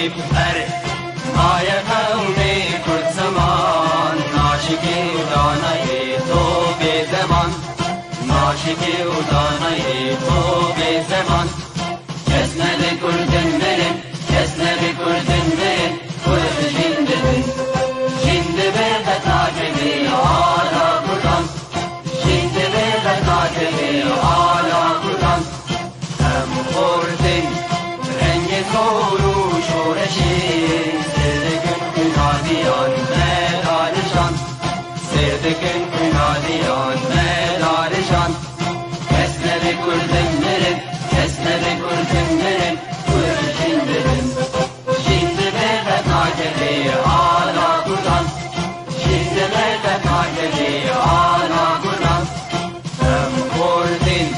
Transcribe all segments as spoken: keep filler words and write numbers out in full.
Erê, maye qewmê Kurd ziman, naşikê û danayê to bê deman. Naşikê û danayê to bê zeman. Kes nebe Kurdin mirin, kes nebe Kurdin mirin, Kurd jin dibin. Jin dibe qet nakevê ala Kurdan. Jin dibe qet nakevê ala Kurdan. Em xortin rengê zor û şoreşê, sêr dikin xwîna diyan me darijan. Sêr dikin xwîna diyan me darijan. Kes nebe Kurdin mirin, kes nebe Kurdin mirin, Kurd jin dibin. Jin dibe qet nakevê ala Kurdan. Jin dibe qet nakevê ala Kurdan. Em Kurdin,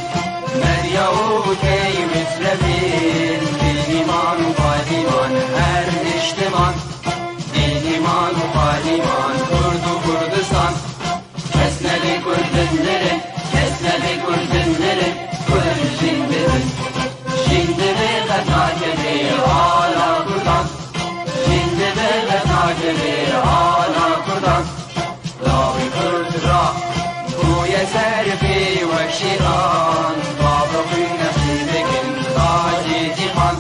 Medya û Key Misrefîn, Dîniman û Fadiman her niştiman. Dîniman û Fadiman, Kurd û Kurdistan. Kes nebe Kurdin mirin, kes nebe Kurdin mirin, Kurd jin dibin. Jin dibe qet nakevê ala Kurdan. Jin dibe qet nakevê ala Kurdan. Lawê Kurd ra bûye ser pê wek şêran. Bavê xwîn nexşîn dikin tacê cîhan.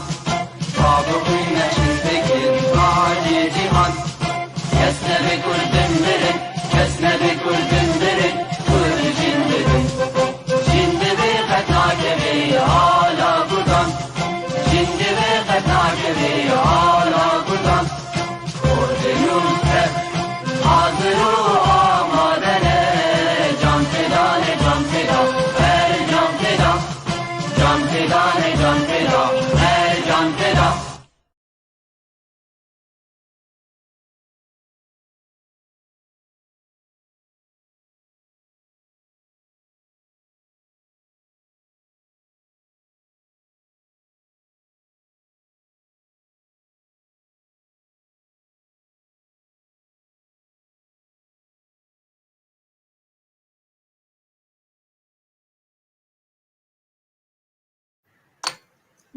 Bavê xwîn nexşîn dikin tacê cîhan. Kes nebe Kurdin mirin, kes nebe Kurdin mirin, Kurd jin dibin. Jin dibe qet nakevê ala Kurdan. Jin dibe qet nakevê ala Kurdan. Kurdin û Kurd hazir û amade ne. Can feda ne, can feda, her can feda. Can feda ne, can feda, her can feda.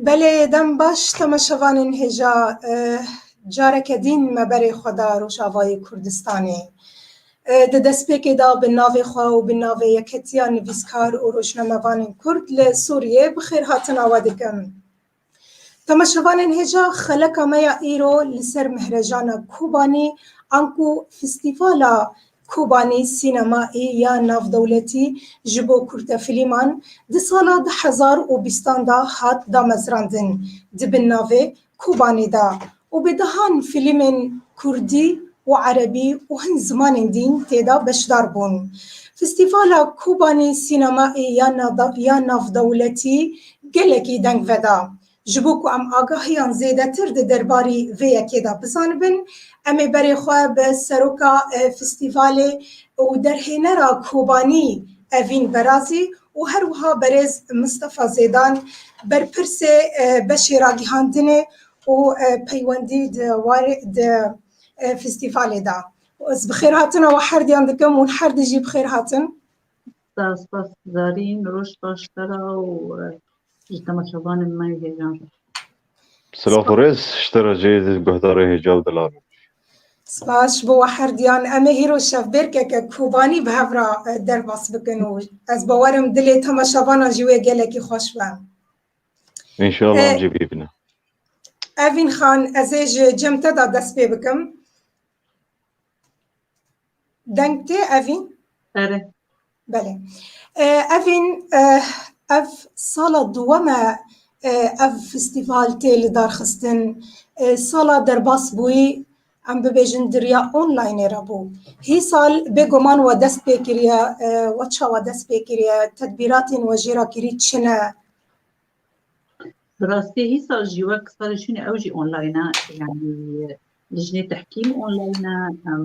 Belê, dem baş temaşevanên hêja, eh, careke din me berê xwe da Rojavayê Kurdistanê. Eh, di destpêkê de bi navê xwe û bi navê Yeketiya Nivîskar û Rojnamevanên Kurd li Sûriyê bi xêrhatina we dikim. Temaşevanên hêja, xeleka me ya îro li ser mehrejana Kobanî anku Festîvala Kobanî Sînemaî ya Navdewletî ji bo kurtefilîman di sala du hezar û bîstan de hat damezrandin di bin navê Kobanî de û bi dehan filmên kurdî û erebî û hin zimanên dîn tê de beşdar bûn. Festîvala Kobanî Sînemaî ya nada-, ya Navdewletî gelekî deng veda. Ji bo ku em agahiyan zêdetir di derbarî vê yekê de bizanibin, em ê berê xwe bi seroka, e, festîvalê û derhênera Kobanî Evîn Berazî û her wiha berêz Mistefa Zêdan, berpirsê, e, beşê ragihandinê û, e, peywendî di warê, di, e, festîvalê de. Ez bi xêrhatina we herdiyan dikim û her di jî bi xêr hatin. Spas, spas Zarîn, roj baş te re û, e, ji temaşevanên me yê hêjan re. Silav û rêz ji te re jî guhdarê hêja û dilav. Spas ji bo we herdiyan. Em ê hîro şevbêrkeke Kobanî bi hev re, e, derbas bikin û ez bawerim dilê temaşevanan jî wê gelekî xweş be. Înşallah. E, em jî bîbine. Evîn Xan, ez ê ji cem te de dest pê bikim. Deng tê Evîn? Erê. Belê. E, Evîn, e, ev sala duwem e, e, ev festîval tê lidarxistin. E, sala derbas bûyî, em bibêjin di riya onlaynê re bû. Hî sal bêguman we dest pê kiriye, e, we çawa dest pê kiriye, tedbîratên we jê re kirî çi ne? Bi rastî hîsa jî wek salê şûnê ew jî online e, yanî lijnê tehkîm online e, em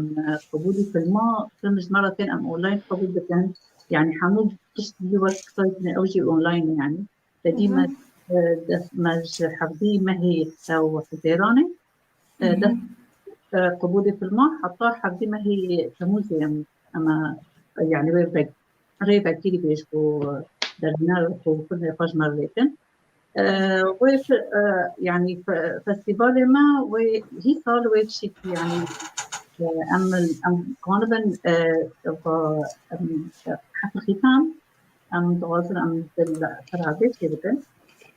qebûlî filma, film ji me re tên em online qebûl dikin. Yanî hemû tişt jî wek salê şûnê ew jî online e yanî. Te dî me, e, dest, me ji hevdî mehê ew Huzêranê, e, dest, e, qebûlê filma heta hevdî mehê Temûzê em, em, e, yanî wê vek-, rê vekirî bê ji bo derhêner û filmê xwe ji me re lê kin. E, wê fi-, e, yanî fe-, festîvalê me wê hî sal wê tiştekî yanî, e, em, em kanibin, e, va, em, e, hefl xîtan, em dixwazin em di Pragê çêbikin.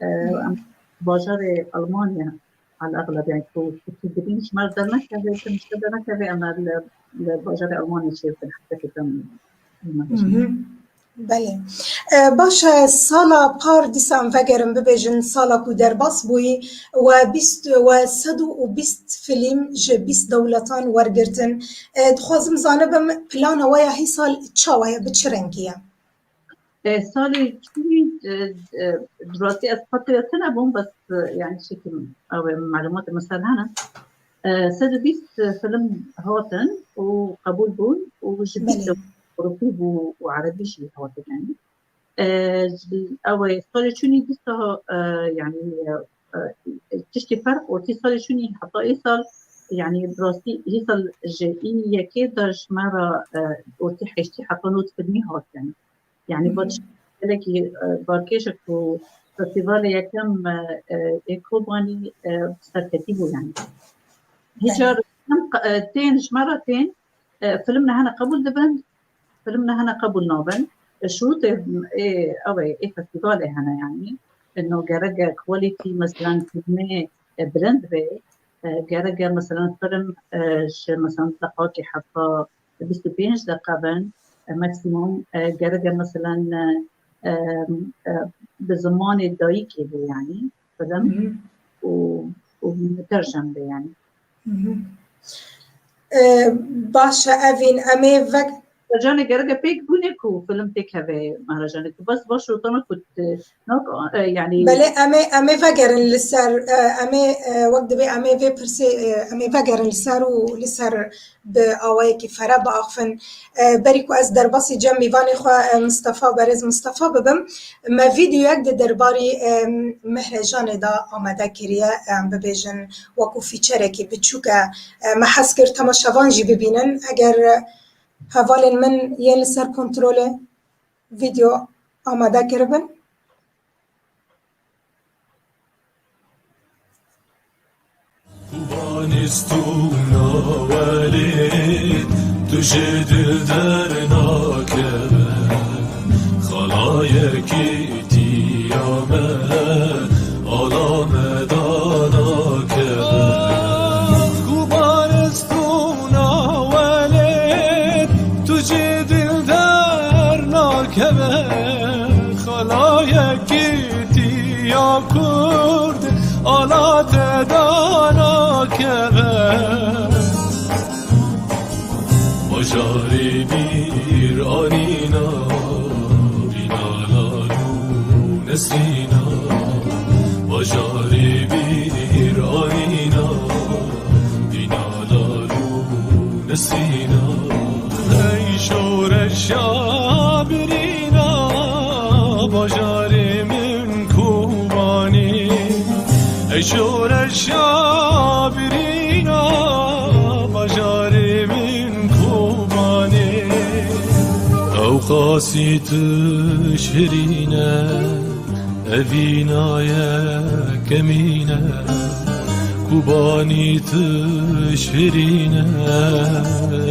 E, em bajarê Almanya al-exleb, yanî ku, ku tu dibînî ji me re dernekeve, tu ji te dernekeve, em li, li bajarê Almanya çêbikin, heftekê din. Belê. E, baş e, sala par dîsa em vegerin bibêjin, sala ku derbas bûyî, we bîst, we sed û bîst fîlm ji bîst dewletan wergirtin. E, dixwazim zanibim, plana we ya hî sal çawa ye, bi çi rengî ye? E, salê çûyî, e, e, bi rastî ez qet tê de tune bûm, bes, e, yanî şekil ew ê malûmatê min ser hene. E, sed û bîst film hatin û qebûl bûn û ji bîst Belê. Ewropî bû û erebî jî hatin yanî. E, ji, ew ê salê çûnî dîsa, e, yanî, e, e, tiştê ferq ortî salê çûnî heta ê sal, yanî bi rastî hê sal ji î yekê de ji me re, e, ortî heştî heta nod filmî hat yanî. Yanî, Hı hı. Gelekî, e, balkêş e ku festîvalê yekem, e, e, ê Kobanî, e, serketî bû yanî. Hîç Belê. Car em, e, tên, ji me re tên, e, film ne hene qebûl dibin, film ne hene qebûl nabin. E, şurûtê, ê, ew ê, ê festîvalê hene yanî. E, no gerek e quality, meselen, filmê, e, bilind be. E, gerek e, meselen, film, e, ji, meselen, deqakê heta bîst û pênc deqe bin, e, maksimum, e, gerek e, meselen, e, e, e, bi zimanê dayikê be, yanî, film Hı hı. û, û mutercem be, yanî. Hı hı. E, baş e, Evîn, em ê vek- Mehrecanê gerek e pêk bûnê ku film têkeve mehrecanê ku bes baş û tana ku, e, nak, e, yanî Belê, em ê, em ê vegerin li ser, e, em ê, e, wek divê em ê vê pirsê, e, em ê vegerin li ser û li ser bi awayekî fere biaxivin. E, berî ku ez derbasî cem mîvanê xwe, e, Mistefa, berêz Mistefa bibim, me vîdeoyek di derbarî, e, Mehrecanê de amade kiriye, em bibêjin wekû fîçerekî biçûk e. E, me hez kir temaşevan jî bibînin. Eger, e, hevalên min yên li ser kontrolê vîdeo amade kiribin. Kubanî stûna welê, tu ji dil dernakeve. Xalayekî tiya me, ala me danakeve. Kubanî stûna welê, tu ji dil dernakeve. Xalayekî tiya Kurd, ala te danakeve. Bajarê bîr anîna, bîna Lal û Nesrîna. Bajarê bîr anîna, bîna Lal û Nesrîna. Ey şoreşa birîna, bajarê min Kobanê. Ey şoreşa birîna, bajarê min Kobanê. Ew qasî tu şirîne, evîna yekemîne. Kobanî tu şirîne,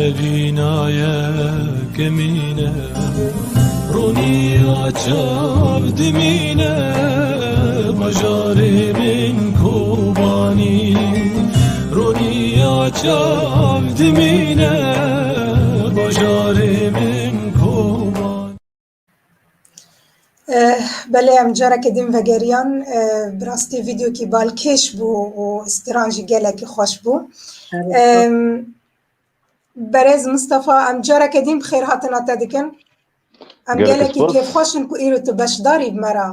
evîna yekemîne. Roniya çav dimîne, bajarê min Kobanî. Roniya çav dimîne, bajarê min Kobanî. Eh, belê, em careke din vegeriyan, eh, bi rastî vîdeokî balkêş bû û stran jî gelekî xweş bû. Evet. Em, Berêz Mistefa, em careke din bi xêrhatina te dikin. Em Gelekî gelekî spas. Kêfxweş in ku îro tu beşdarî bi me re.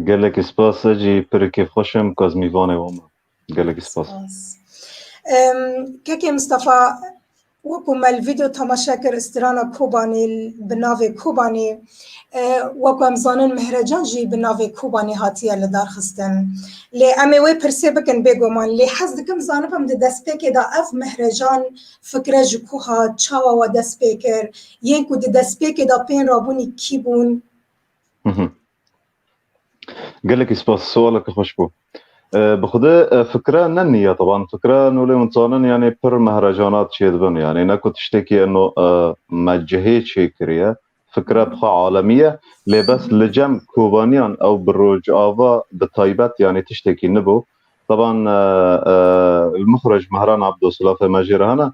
Gelekî spas, ez jî pir kêfxweş im ku ez mîvanê we me. Gelekî spas. Spas. Em, Kekê Mistefa, wekû me li vîdeo temaşe kir, strana Kobanî bi navê Kobanî, e, wekû em zanin Mehrecan jî bi navê Kobanî hatiye li dar xistin. Lê em ê wê pirsê bikin bêguman. Lê hez dikim zanibim di destpêkê de ev Mehrecan fikre ji ku hat, çawa we dest pê kir? Yên ku di destpêkê de pên rabûnî kî bûn? Hı hı. Gelekî spas, sualeke xweş bû. E, bi xwedê, e, fikre ne nî ye, teban fikre nûlê min zanin, yanî pir mehrecanat çêdibin, yanî ne ku tiştekî eno, e, me cihê çêkiriye. Fikre bi xwe alemî ye, lê bes li cem Kobaniyan ew bi Rojava bi taybet, yanî tiştekî nibû. Teban, e, e, li min xwe re ji Mehran Ebdo silafê me jê re hene.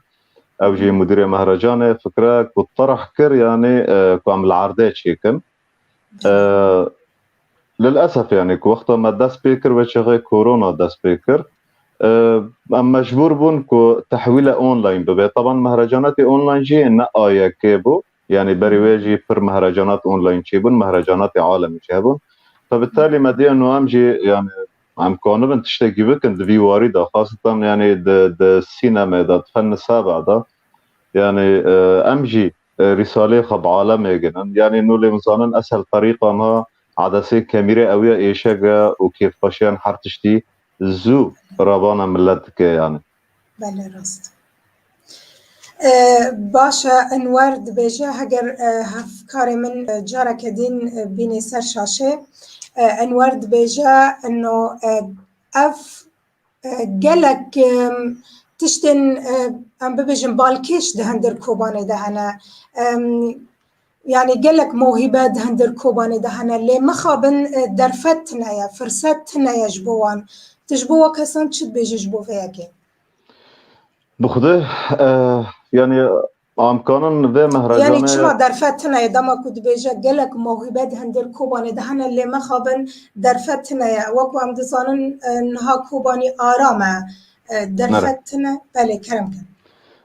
Ew jî mudirê mehrecanê fikre ku terh kir, yanî, e, ku em li erdê çêkin. E, lilesef, yanî ku wexta me dest pê kir, wê çaxê korona dest pê kir. E, em mecbûr bûn ku tehwîle online bibe. Teban mehrecanatê online jî ne A Y K bû. Yanî berî wê jî pir mehrecanat online çêbûn, mehrecanatê alemî jî hebûn. Fe bi telî me dî eno em jî, yanî em kanibin tiştekî bikin di vî warî de, xaseten yanî di, di sînemê de, di fenê sebe de. Yanî, e, em jî, e, rîsaleyê xwe bi alemê ginin. Yanî nûlê min zanin esel terîqa me, adesê kemîrê ew ya êşege û kêfxweşiyan her tiştî zû rebana millet dike yanî. Belê, rast. E, baş e, Enwer dibêje, heger, e, hevkarê min, e, careke din, e, bînê ser şaşê. E, Enwer dibêje, eno, e, ev, e, gelek, e, tiştên, e, em bibêjin balkêş di hindir Kobanê de hene. Em, yanî gelek mewhîbe di hindir Kobanê de hene. Lê mixabin, e, derfet tune ye, firset tune ye ji bo wan. Tu ji bo wa kesan çi dibêjî ji bo vê yekê? Bi xwedê, e, yanî em kanin vê mehrecanê. Yanî çima derfet tune ye? Dema ku dibêje gelek mewhîbe di hindir Kobanê de hene, lê mixabin derfet tune ye. Wek ku em dizanin, e, niha Kobanî aram e. E, derfet tune, belê, kerem kin.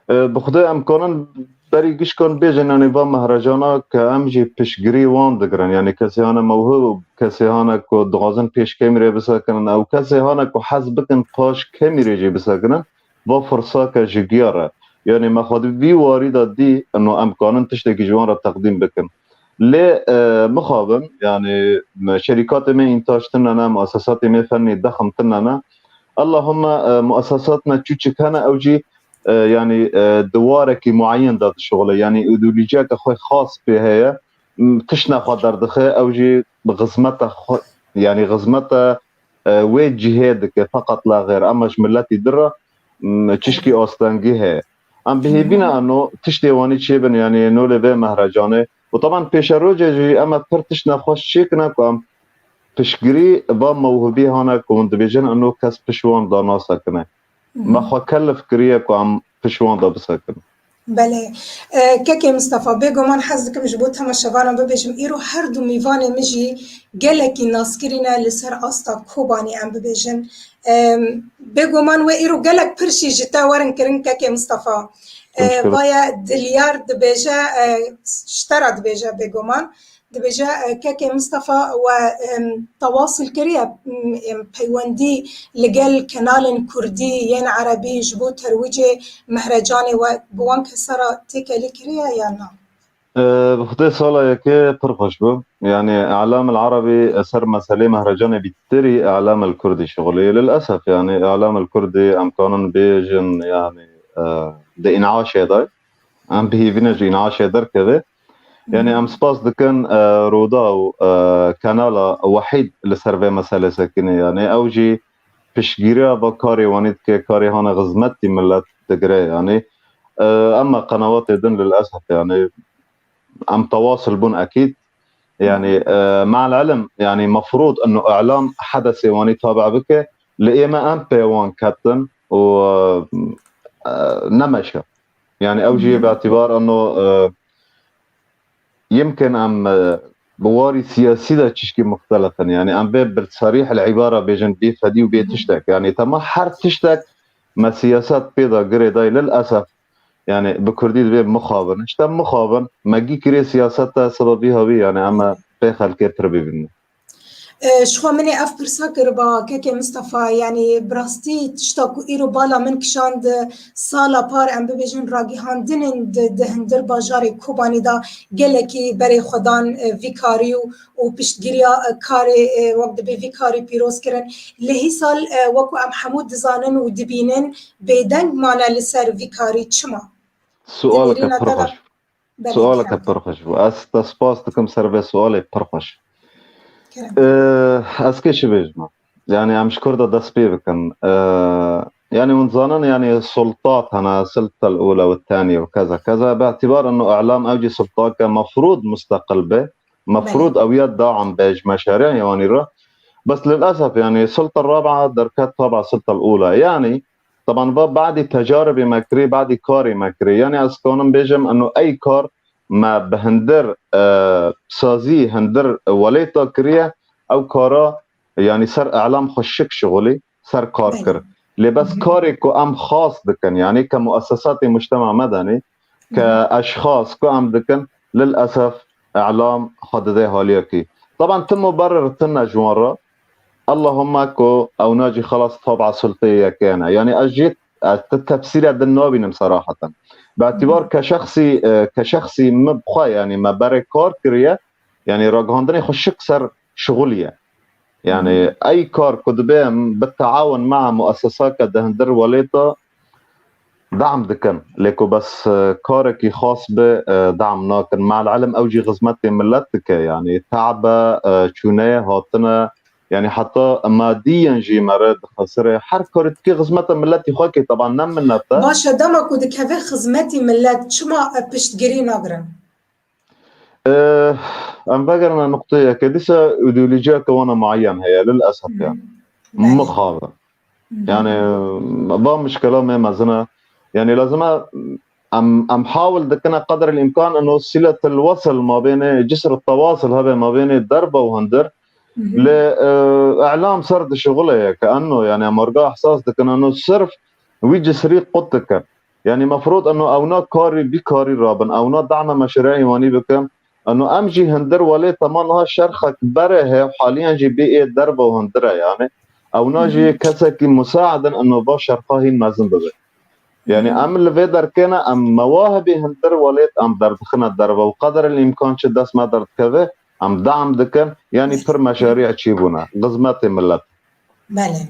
E, bi xwedê em kanin berî gişkan bêjin, yanî va mehrejana ke em jî piştgirî wan digirin. Yanî kesê hane mewhib û kesê hane ku dixwazin pêş kemîrê bisekinin, ew kesê hane ku hez bikin paş kemîrê jî bisekinin, va firsake ji giya re. Yanî me xwedî vî warî de dî, ino em kanin tiştekî ji wan re teqdîm bikin. Lê, e, mixabin, yanî me şerîkatê me întac tune ne, muesesatê me fennî dexm tune ne. Allahûmme, e, muesesatne çûçik hene, ew jî, e, yanî, e, di warekî mueyen de dişuxile. Yanî îdeolojiyeke xwe xas pê heye. M, tiştine xwe derdixe, ew jî bi xizmete xwe, yanî xizmete, e, wê cihê dike, feqet la xêr. Ema ji miletî din re, m, çişkî astengî heye. Em bi hêvî ne eno tiştê wanî çêbin, yanî nolê vê mehrecanê. Û teban pêşerojê jî em ê pir tişt nexweş çêkine ku em piştgirî va mewhibî hane ku hûn dibêjin eno kes pişt wan da nasekine. Me xwe kelif kiriye ku em pişt wan da bisekinin. Belê. E, Kekê Mistefa, bêguman hez dikim ji bo temaşevanan bibêjim, îro her du mîvanê min jî gelekî naskirî ne li ser asta Kobanî, em bibêjin. E, bêguman wê îro gelek pir jî ji te werin kirin, Kekê Mistefa. E, Teşekkür. Vaye Dilyar dibêje, e, ji te re dibêje bêguman. Dibêje, e, Kekê Mistefa, we, em, tewasil kiriye, em, em, peywendî li gel kenalên kurdî yên erebî ji bo terwîcê mehrecanê we bi wan kesa re têkelî kiriye yan na? E, bi xwedê sala yekê pir xweş bû. Yanî Îlam El Erebî ser meselê mehrecanê bîtirî Îlam El Kurdî şixulî. Lilesef, yanî Îlam El Kurdî em kanin bêjin, yanî, e, di în'aşê de. Em bi hêvî ne ji în'aşê derkeve. Yanî em spas dikin, e, Roda û, e, kanala Wehîd li ser vê meselê sekinî. Yanî ew jî piştgiriya va karê wanî dike, karê hane xizmetî millet digire. Yanî, e, ema qenawatê din lilesef, yanî em tewasil bûn ekîd. Yanî, e, me'al ilim, yanî mefrûd eno Îlam hedesê wanî tabe bike, li ême em pê wan ketin û, e, e, nemeşe. Yanî ew jî bi îtîbar eno, e, yimkin em, e, bi warî siyasî de çişkî muxtelif in. Yanî em vê bi serîh el îbara bêjin bê fedî û bê tiştek. Yanî tema her tiştek me siyaset pê de girêdayî lilesef. Yanî bi kurdî dibê mixabin. Îşte mixabin, me gî kirê siyaset te sebebî hawî, yanî em ê pê xelkê pir bibînin. E, ji xwe min ê ev pirsa kiriba, Kekê Mistefa, yanî bi rastî tişta ku îro bala min kişand, sala par em bibêjin ragihandinên di, di hindir bajarê Kobanî de gelekî berê xwe dan, e, vî karî û, û piştgiriya, e, karê, e, wek dibê vî karî pîroz kirin. Lê hîsal, e, wekû em hemû dizanin û dibînin, bêdeng mane li ser vî karî. Çima? Sualeke pir xweş. Belê, sualeke pir xweş bû. Ez te spas dikim ser vê sualê pir xweş. Ee, ez kê çi bêjim? Yani em ji kur de dest pê bikin. Ee, yani hûn zanin yani sultat hene, sulta el-ula ve taniye ve keza keza. Bi'tibar eno îlam ew jî sultake mefrûd musteqil be. Mefrûd ew ya da'm be ji meşariyê wanî re. Bes lilesef yani sulta rabi'a derket taba sulta el-ula. Yani, taban va badî tecaribê me kirê, badî karê me kirê. Yani ez kanim bêjim eno ey kar me bi hindir, e, sazî, hindir welêta kiriye, ew kara, yani ser îlam xwe şik şixulî, ser kar kir. Lê bes karê ku em xas dikin, yani ke muessesatê mujtema medenî, ke eşxas ku em dikin, lilesef îlam xwe dide haliyekî. Taban tim û berir tune ji wan re, Allahumma ku ewna jî xelas tab'a sulteyê yekê ne. Yani ez jî, ez ti tefsîre din nabînim seraheten. Bi îtibar ke şexsî, e, ke şexsî min bi xwe, yani me berê kar kiriye, yani ragihandinê xwe şik ser şixuliye. Yani ey kar ku dibe em bi teawun mea muessesake di hindir welêta dam dikin. Lê ku bes, e, karekî xas be, e, dam nakin. Ma'el ilim ew jî xizmetê millet dike. Yani tabe, e, çûneye, hatine, yani heta madiyen jî mere dixesire. Her karê dike xizmeta milletî xwe ke, taban ne minnet e. Baş e, dema ku dikeve xizmetî millet, çima, e, piştgirî nagirin? Ee, em vegerine nuqteyeke. Dîsa îdeolojiyeke wana muayyen heye, lilesef ya. Belê. Mixabin. Yani, va mişkela me mezin e. Yani, lazim e em, em hawil dikine qedril îmkan eno sîletil wesil mabênê, cisr tewasil hebe mabênê derve û hundir. Lê, e, îlam ser dişixule ye ke eno, yani, em orga ehsas dikin eno sirf wî cisrî qut dikin. Yani mefrûd eno ewna karî, vî karî rabin, ewna dame meşrûî wanî bikin. Eno em jî hindir welê tema niha şerxek bere heye, haliyan jî bê ê derve û hindir e yani. Ewna jî kesekî musaid in eno va şerxa hîn mezin bibe. Yani em li vê derkê ne, em mewahibê hindir welêt em derdixine derve û qederil îmkan çi dest me derdikeve, em dam dikin. Yani pir meşarî çîbûne, xizmetê millet. Belê.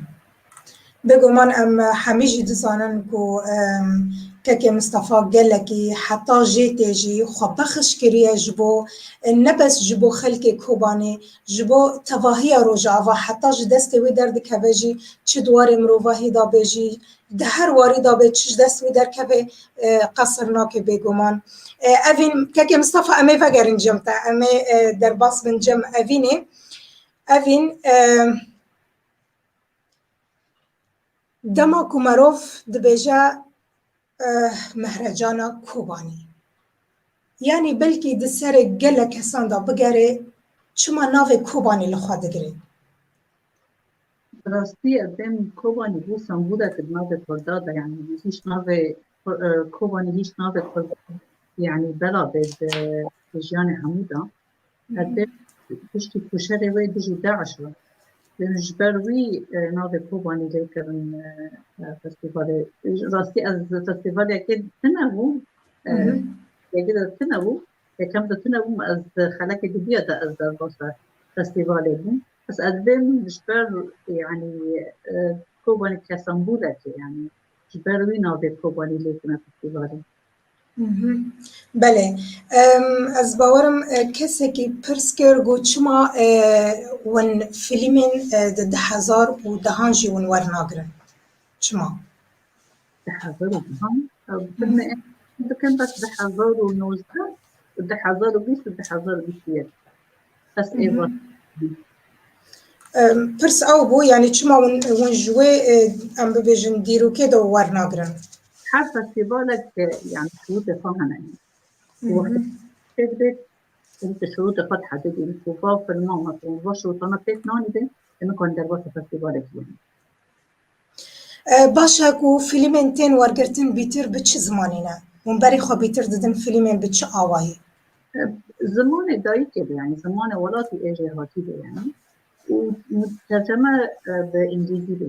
Bêguman em hemî jî dizanin ku, em, Kekê Mistefa gelekî heta jê tê jî xwe bexş kiriye ji bo, e, ne bes ji bo xelkê Kobanê, ji bo tevahiya Rojava heta ji destê wê derdikeve jî çi di warê mirovahî de bê jî di her warî de bê çi ji dest wê derkeve, e, qesir nake bêguman. E, Evîn, Kekê Mistefa em ê vegerin cem te, em ê, e, derbas bin cem Evînê. Evîn, e, Dema ku merov dibêje, eh, Mehrecana Kobanî, yanî belkî di serê gelek kesan de bigere, çima navê Kobanî li xwe digire? Bi rastî ez dêm Kobanî bû sembolek di navê Kurda de, yanî hîç navê, eh, Kobanî hîç navê Kurda, yanî bela bê di, di jiyanê hemû de. Hete piştî ku şerê wê dijî DAIŞ ve, ji ber wî, e, navê Kobanî lê kirin, e, e, festîvalê. Rastî ez festîvalekê tune bûm, e, Hı hı. Yekê de tune bûm, yekem de tune bûm, ez xelekê dibiya de ez derbasa festîvalê bûm. Ez, ez bêm ji ber, yanî, e, Kobanî kesembûlekê, yanî ji ber wî navê Kobanî lê tune festîvalê. Mhm. Belê. Em, ez bawerim, e, kesekî pirs kir, got, çima, e, win fîlmên, e, di du hezar û dehan jî win wernagirin? Çima? Du hezar û dehan? Ew, Mhm. Filmê em dikin bes du hezar û nozdeh, du hezar û bîst û du hezar û bîst û yek. Bes ê Mhm. van. Em, pirs ew bû, yanî çima hûn, hûn ji wê, e, em bibêjin, dîrokê de wernagirin? Her festîvalek, e, yanî şurûtê xwe hene. Hı hı. Wextê pêk bêt, em di şurûtê xwe dihedidîn. Ku va filma, mesela, va şurûtana pêk nanî bê, em ê kan derbasa festîvalekî bibin. E, baş e ku fîlmên tên wergirtin bîtir bi çi zimanî ne? Hûn berê xwe bîtir didin fîlmên bi çi awayî? E, zimanê dayikê de, yanî zimanê welatî ê jêhatî de, yanî. Û terceme, e, bi îngilîzî be.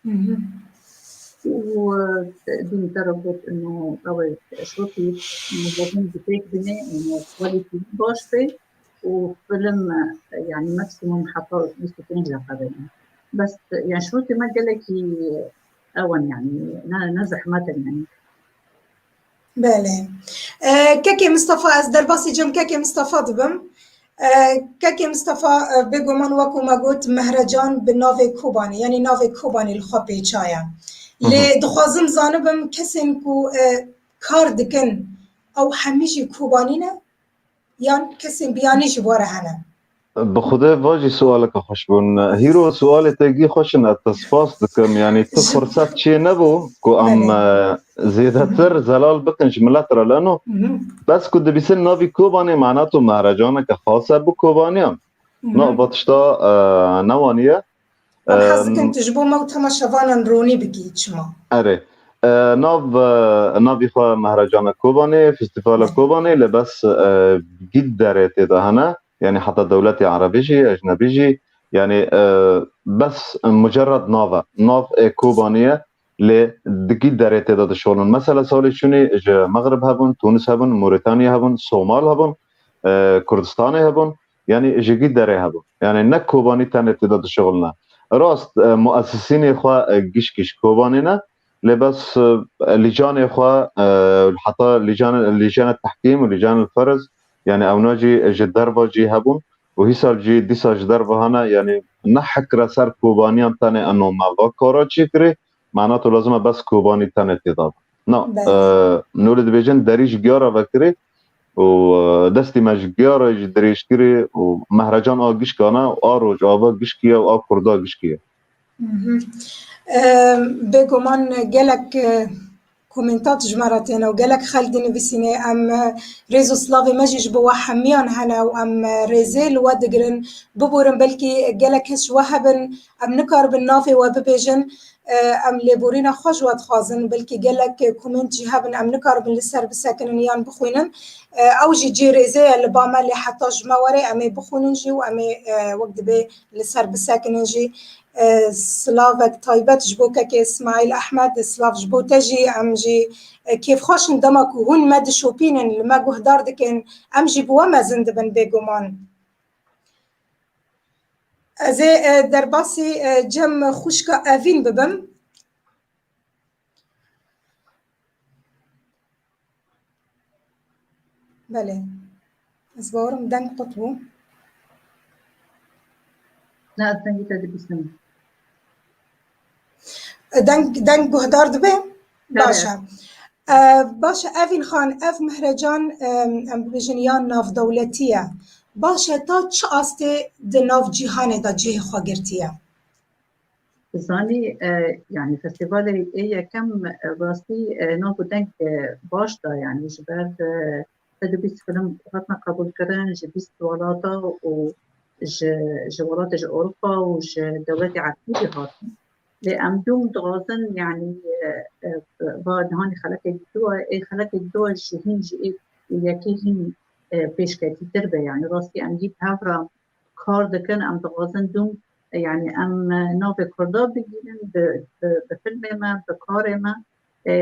Mhm. Û, e, dîn te re got, ino, ew ê şirokî muzebin bi pêk bîne, ino, quality baş be û film, e, yanî maksimum heta bîst û pênc deqe be. Bes, e, yanî şirokê me gelekî ew in, yanî ne, ne zehmet in, yanî. Belê. E, Kekê Mistefa, ez derbasî cem Kekê Mistefa dibim. E, Kekê Mistefa, e, bêguman wekû me got, Mehrecan bi navê Kobanê, yanî navê Kobanê li xwe pêçaye. Lê dixwazim zanibim kesên ku, e, kar dikin, ew hemî jî Kobanî ne? Yan kesên biyanî ji we re hene? Bi xwedê va jî sualeke xweş bûn. Hîro sualê te gî xweş in, ez te spas dikim. Yanî tu Ji- furset çê nebû ku em, Belê. e, zêdetir zelal bikin ji milet re leno. Bes ku dibîsin navî Kobanê, mana tu mehrecaneke xas e bo Kobaniyan. Na, va tişta, e, newaniye. Em, hez dikin tu ji bo me û temaşevanan ronî bikî çima? Erê. E, nav, e, navî xwe Mehrecana Kobanê, Festîvala Kobanê, lê bes, e, gît derê tê de hene. Yanî heta dewletê erebî jî, ecnebî jî, yanî, e, bes mucerred nav e. Nav ê Kobanî ye, lê di gît derê tê de dişolin. Mesela salê çûnî ji Mexrib hebûn, Tunis hebûn, Moritanya hebûn, Somal hebûn, e, Kurdistanê hebûn. Yanî ji gît derê hebûn. Yanî ne Kobanî tenê tê de dişixulne. Rast, e, muesisînê xwe, e, gişkî ji Kobanê ne, lê bes, e, lîcanê xwe, e, heta lîcan-, lîjana tehkîm û lîjana ferz, yanî ewna jî ji derva jî hebûn û hîsal jî dîsa ji derva hene, yanî ne hikre ser Kobaniyan tenê eno me va kara çêkirê, mana tu lazim e bes Kobanî tenê tê de be. Na, Belê. e, nû lê dibêjin derî ji giyara vekirê û, e, destî me ji giyara jî dirêj kirê û Mehrecan a gişkana û a Rojava gişkî ye û a Kurda gişkî ye. Mhm. E, bêguman gelek, e, komentat ji me re têne û gelek xelk dinivîsîne. Em, e, rêz û silavê me jî ji bo we hemiyan hene û em, e, rêzê li we digirin. Biborin belkî gelek kes ji we hebin, em nikaribin navê we bibêjin. E, em lêborîna xwe ji we dixwazin. Belkî gelek, e, koment jî hebin, em nikaribin li ser bisekinin yan bixwînin. E, ew jî cê rêzê ye li ba me, lê heta ji me were em ê bixwînin jî û em ê, e, wek dibê li ser bisekinin jî. E, silavek taybet ji bo kekê Îsmaîl Ehmed, silav ji bo te jî. Em jî, e, kêfxweş in dema ku hûn me dişopînin, li me guhdar dikin, em jî bi we mezin dibin bêguman. Ez ê, e, derbasî, e, cem xwişka Evîn bibim. Belê. Ez bawerim deng qut bû. Ne, ez dengê te dibîsim. Deng, deng guhdar dibe? Belê. Baş e. E, baş e, Evîn Xan, ev Mehrecan, e, em bibêjin ya navdewletî ye. Baş e, ta çi astê di nav cîhanê de cihê xwe girtiye? Zanî, e, yanî festîvalê ê yekem, e, rastî, e, nav û deng, e, baş da, yanî ji ber, e, sed û bîst film hatine qebûlkirin ji bîst welata û ji, ji welatê ji Ewropa û ji dewletê Erebî jî hatin. Lê em dûm dixwazin, yanî, e, e, va nihanî xelekek dû ye, ê xelekek dû ye ji hîn jî ê yekê hîn, e, pêşketîtir be. Yanî rastî em jî bi hev re kar dikin, em dixwazin dûm, yanî em, e, navê Kurda bigihînin bi, bi, bi filmê me, bi karê me. E,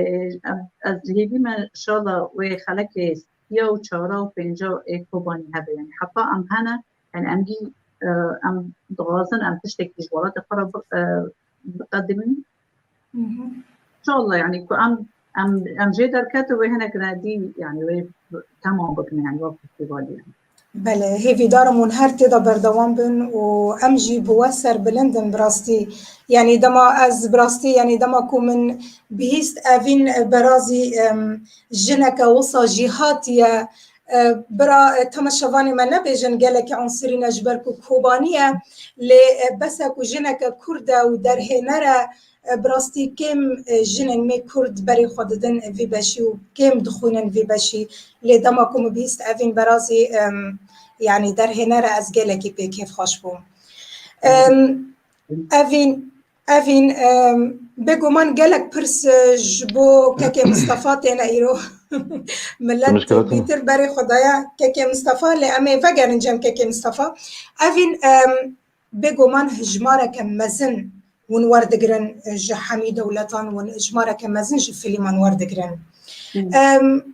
em, ez hêvî me, inşallah wê xelekê siya û çara û pênca ê Kobanî hebe. Yanî heta em hene, yanî em jî, e, em dixwazin em tiştekî ji welatê xwe re bi, e, biqedimînin. Hı hı. İnşallah, yanî ku em, em, em jê derketin wê hinek redî, yanî wê temam bikin, yanî wek festîvalê, yanî. Belê, hêvîdar im hûn her tê de berdewam bin û em jî bi we serbilind in bi rastî. Yanî dema ez bi rastî, yanî dema ku min bihîst Evîn Berazî, em, jineke wisa jî hatiye, e, bira, e, temaşevanê me nebêjin gelekî onsirî ne ji ber ku Kobanî ye, lê, e, bes e ku jineke Kurd e û derhêner e, e, bi rastî kêm, e, jinên me Kurd berê xwe didin vî beşî û kêm dixwînin vî beşî. Lê dema ku min bihîst Evîn Berazî, em, yanî derhêner e, ez gelekî pê kêfxweş bûm. Em, Evîn, Evîn, em, bêguman gelek pirs, e, ji bo kekê Mistefa têne îro. Milet bîtir berê xwe daye kekê Mistefa, lê em ê vegerin cem kekê Mistefa. Evîn, em, bêguman hijmareke mezin hûn werdigirin ji hemî dewletan, hûn hijmareke mezin ji filîman werdigirin. Em,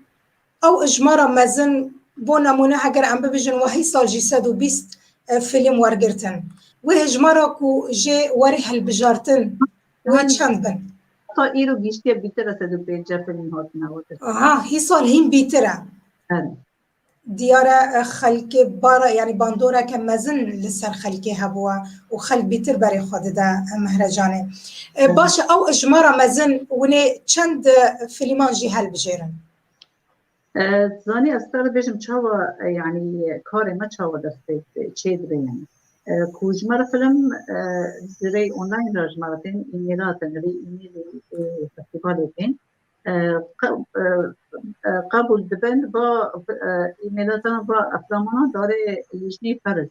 Ew hijmara mezin, bo nemûne, heger em bibêjin wehî sal jî sed û bîst, e, fîlm wergirtin. Wê hijmara ku jê werê hilbijartin, wê çend bin? Heta îro gihîştiye bîtir e sed û pêncî fîlm hatine wergirtin. Aha, hî sal hîn bîtir e. Evet. diyar e, xelkê bara, yanî bandoreke mezin li ser xelkê hebûye û xelk bîtir berê xwe dide, e, Mehrecanê. E, baş e, ew ijmara mezin winê çend, e, filman jî helbijêrin? E, zanî ez te bêjim çawa, e, yanî karê me çawa dest pê çê dibe yanî. E, ku ji me re film, e, ji rê online re ji me re tên, e-maila tên, rê e-mailê, e, festivalê tên. E, qe-, e, e, qebûl dibin, va, e, e-maila te va eflamana darê Lijnê Feriz.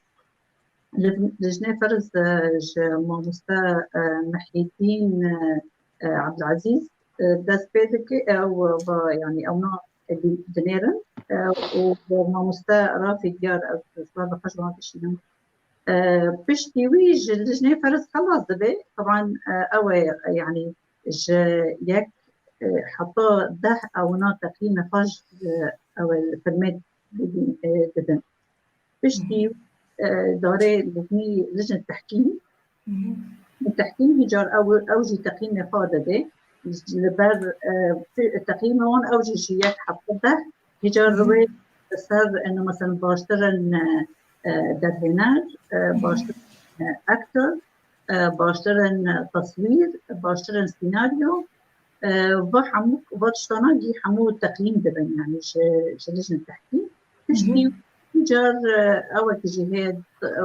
Lij-, Lijnê Feriz, e, ji mamoste, e, Mihîdîn, e, e, Ebdulezîz, e, dest pê dike, ew va, yanî ew na dinêrin, e, û mamoste Rafî Diyar, ew silav bi xweş wan dişînin. E, piştî wî ji Lijnê Feriz xelas dibe, teban, e, ew e, yanî ji yek, e, heta deh ewna teqîmê xwe ji, e, ew e filmê didin, e, didin. Piştî, e, darê Lijnê, Lijnê Tehkîm, Tehkîm hîcar ew, ew jî teqîmê xwe dide. Li ber, e, teqîmê wan ew jî ji yek heta deh hîcar wê li ser, e, mesela baştir in, e, e, derhêner, e, baştir in, e, aktor, e, baştir in, e, teswîr, baştir in sînaryo, e, va hemû, va tiştana gî hemû teqîm dibin, yanî ji, ji Lijnê Tehkîm. Piştî hîcar, e, ewek jî heye,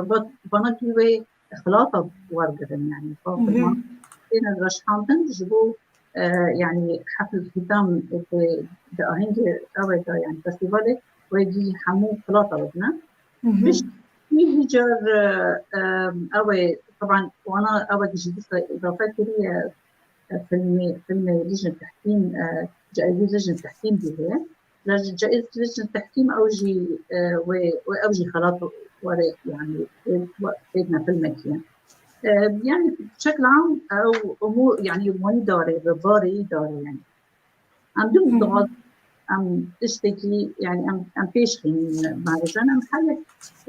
va, vana gî wê xilata wergirin, yanî, va filman têne reşhandin ji bo, e, yanî hefl xîtam di, di ahengê ew de, yanî festîvalê wê gî hemû xilata bidine. Piştî hîcar, e, e, ew ê, teban wana ewek jî dîsa îdafe kiriye, e, filmê, filmê Lijnê Tehkîm, e, caîzî Lijnê Tehkîm jî heye. Lej-, caîz Lijnê Tehkîm ew jî, e, wê, wê ew jî xelat were, yanî, wê, wê têdine filmekî ye. E, yanî, şekla am ew umû, yanî, wanî darê, bi varê darê, yanî. Em dû dixwazin em tiştekî, yanî em, em pêş xînin mehrecan, em her yek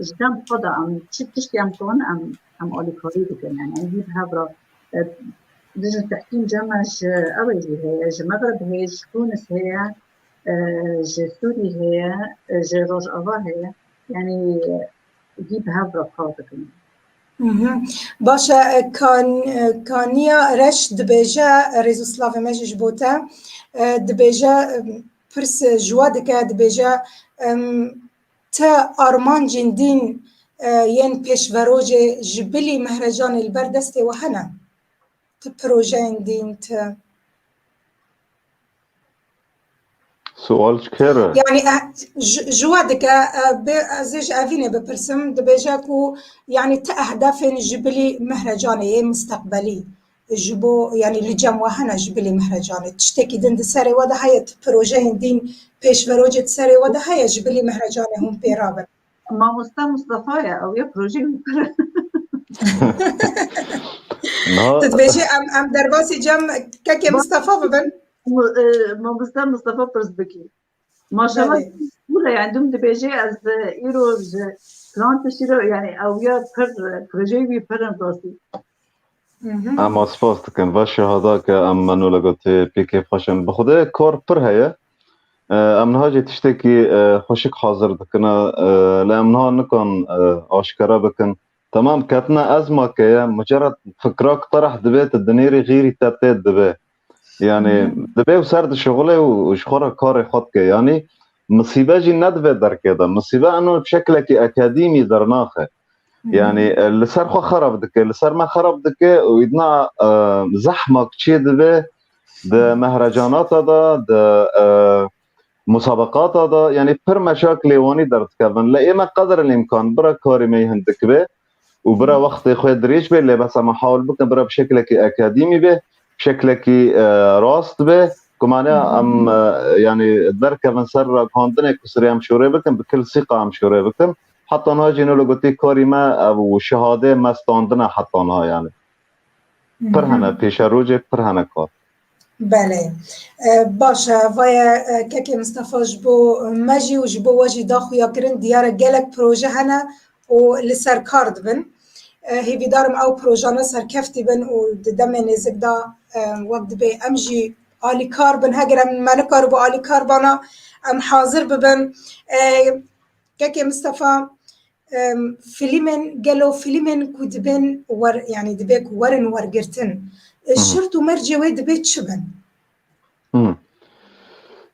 ji dem xwe de em çi tiştê em dixwazin em, em alîkarî dikin. Yanî em hî bi hev re, e, Lijnê Tehkîm cem me ji ew ê jî heye, ji Mexrib heye, ji Tûnis heye, e, ji Sûrî heye, e, ji Rojava heye. Yanî hî bi hev re kar dikin. Mhm. Baş e, e, Kan-, e, Kaniya Reş dibêje, e, rêz û slavê me jî ji bo te. E, dibêje, e, pirs, e, ji we dike, dibêje, em, ti armancên dîn, e, yên pêşverojê ji bilî Mehrecanê li ber destê we hene? Ti projeyên dîn, ti Sual ji kê re? Yanî, eh, ji, ji we dike, eh, bê, ez ê ji Evînê bipirsim, dibêje ku, yanî, ti ehdefên ji bilî Mehrecanê yê misteqbelî, ji bo, yanî, li cem we hene ji bilî Mehrecanê? Tiştekî din di serê we de heye, ti projeyên dîn pêşverocê di serê we de heye ji bilî Mehrecanê hûn pê rabin? Mamoste Mustafa ye, ew ye projeyê wî pir. Niha Tu dibêjî em, em derbasî cem kekê Mustafa bibin? Mu-, e, mamoste Mustafa pirs bikî. Maşallah, Belê. Wile yani dum dibêje ez, e, îro ji filan tiştî re, yani ew ya pir, e, projeyê wî pir in rastî. Mhm. Em a spas dikin. Va şehada ke em menola gotê pê kêfxweş in. Bi Xwedê kar pir heye. E, em niha jî tiştekî, e, xweşik hazir dikine. E, lê em niha nikan, e, aşkera bikin. Temam, ketine ezma ke ye, mucerred fikrak tereh dibe, tu dinêrî xîrî te tê dibe. Yani, Hı hı. Dibe û ser dişixule û, û ji xwe re karê xwe dike. Yani, misîbe jî ne di vê derkê de. Misîbe eno bi şeklekî akademî dernaxe. Hı hı. Yani, e, li ser xwe xerab dike, li ser me xerab dike û îdna, e, zehmak çê dibe di Hı hı. mehrecanata de, di, e, musabeqata de, yani pir meşakilê wanî derdikevin. Lê ê me qedr el îmkan bira karê me yê hindik be û bira Hı. wextê xwe dirêj be, lê bes em hawil bikin bira bi şeklekî akademî be, bi şeklekî, e, rast be, ku mane Hı hı. em, e, yani derkevin ser ragihandinê ku sirê em şûrê bikin, bi kilsîqa em şûrê bikin. Heta niha jî nolo gotî karî me ev û şehadê me standine heta niha yani. Pir Hı hı. hene pêşerojê, pir hene kar. Belê. E, baş e, vaye, e, kekê Mistefa ji bo me jî û ji bo we jî da xuyakirin, diyar e gelek proje hene û li ser kar dibin. E, hêvîdarim ew projane serkeftî bin û di demê nêzik de, e, wek dibê em jî alîkar bin. Heger em me nikaribû alîkar bana, em hazir bibin. E, Kekê Mistefa, em, filmên, gelo filmên ku dibên wer, yani dibe ku werin wergirtin, e, Hı hı. şert û mercê wê dibe çi bin? Hı.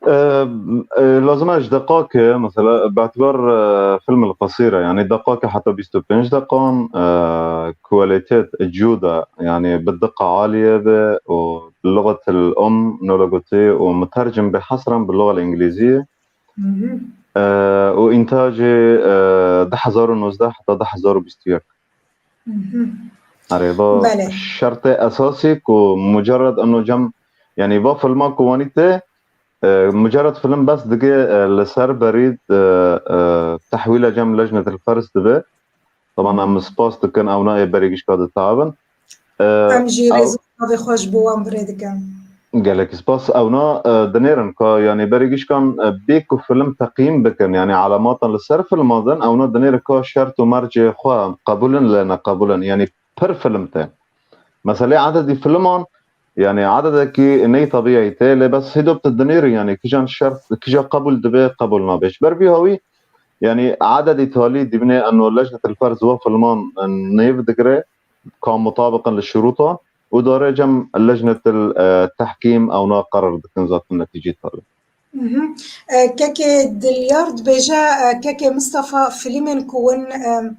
E, e, lazim e ji deqakê, mesela, bi itibar, e, film el qasîre, yani deqakê heta bîst û pênc deqan, e, kualîtet cuda, yani bi diqa alîye be û bi luxet el um, nolo gotî, û mutercim be hesran bi luxet el îngilîzî. Hı hı. E, û întacê, e, du hezar û nozdeh heta du hezar û bîst û yek. Hı hı. Erê, va Belê. şertê esasî ku mucerred eno cem, yani va filma ku wanî tê, e, mucerred film bes dige, e, li ser berî, e, e, tehwîla cem lejnetil ferz dibe. Taban em spas dikin, ewna ê berî gişka ditaxivin. E, Em jî ew rêz û navê xwe ji bo wan birê dikin. Gelek spas. Ewna, e, dinêrin ka, yani berî gişkan, e, bê ku film teqîm bikin, yani alamatan li ser filman din, ewna dinêrin ka şert û mercê xwe qebûl in lê neqebûl in, yani pir film tê. Meselê ededî filman, yani ededekî ney tebîî tê, lê bes hêdop tu dinêrin, yani kijan şert, kija qebûl dibe, qebûl nabe. Ji ber vî hawî, yani ededî talî dibine eno lejnetil ferz wa filman, e, nêv digire, ka mutabiqin li şurûtan û dare cem lejnetil, e, tehkîm ewna qerar dikin zaten netîcê talî. Mhm. E, kekê Dilyar dibêje, e, kekê Mistefa filmên ku win, e,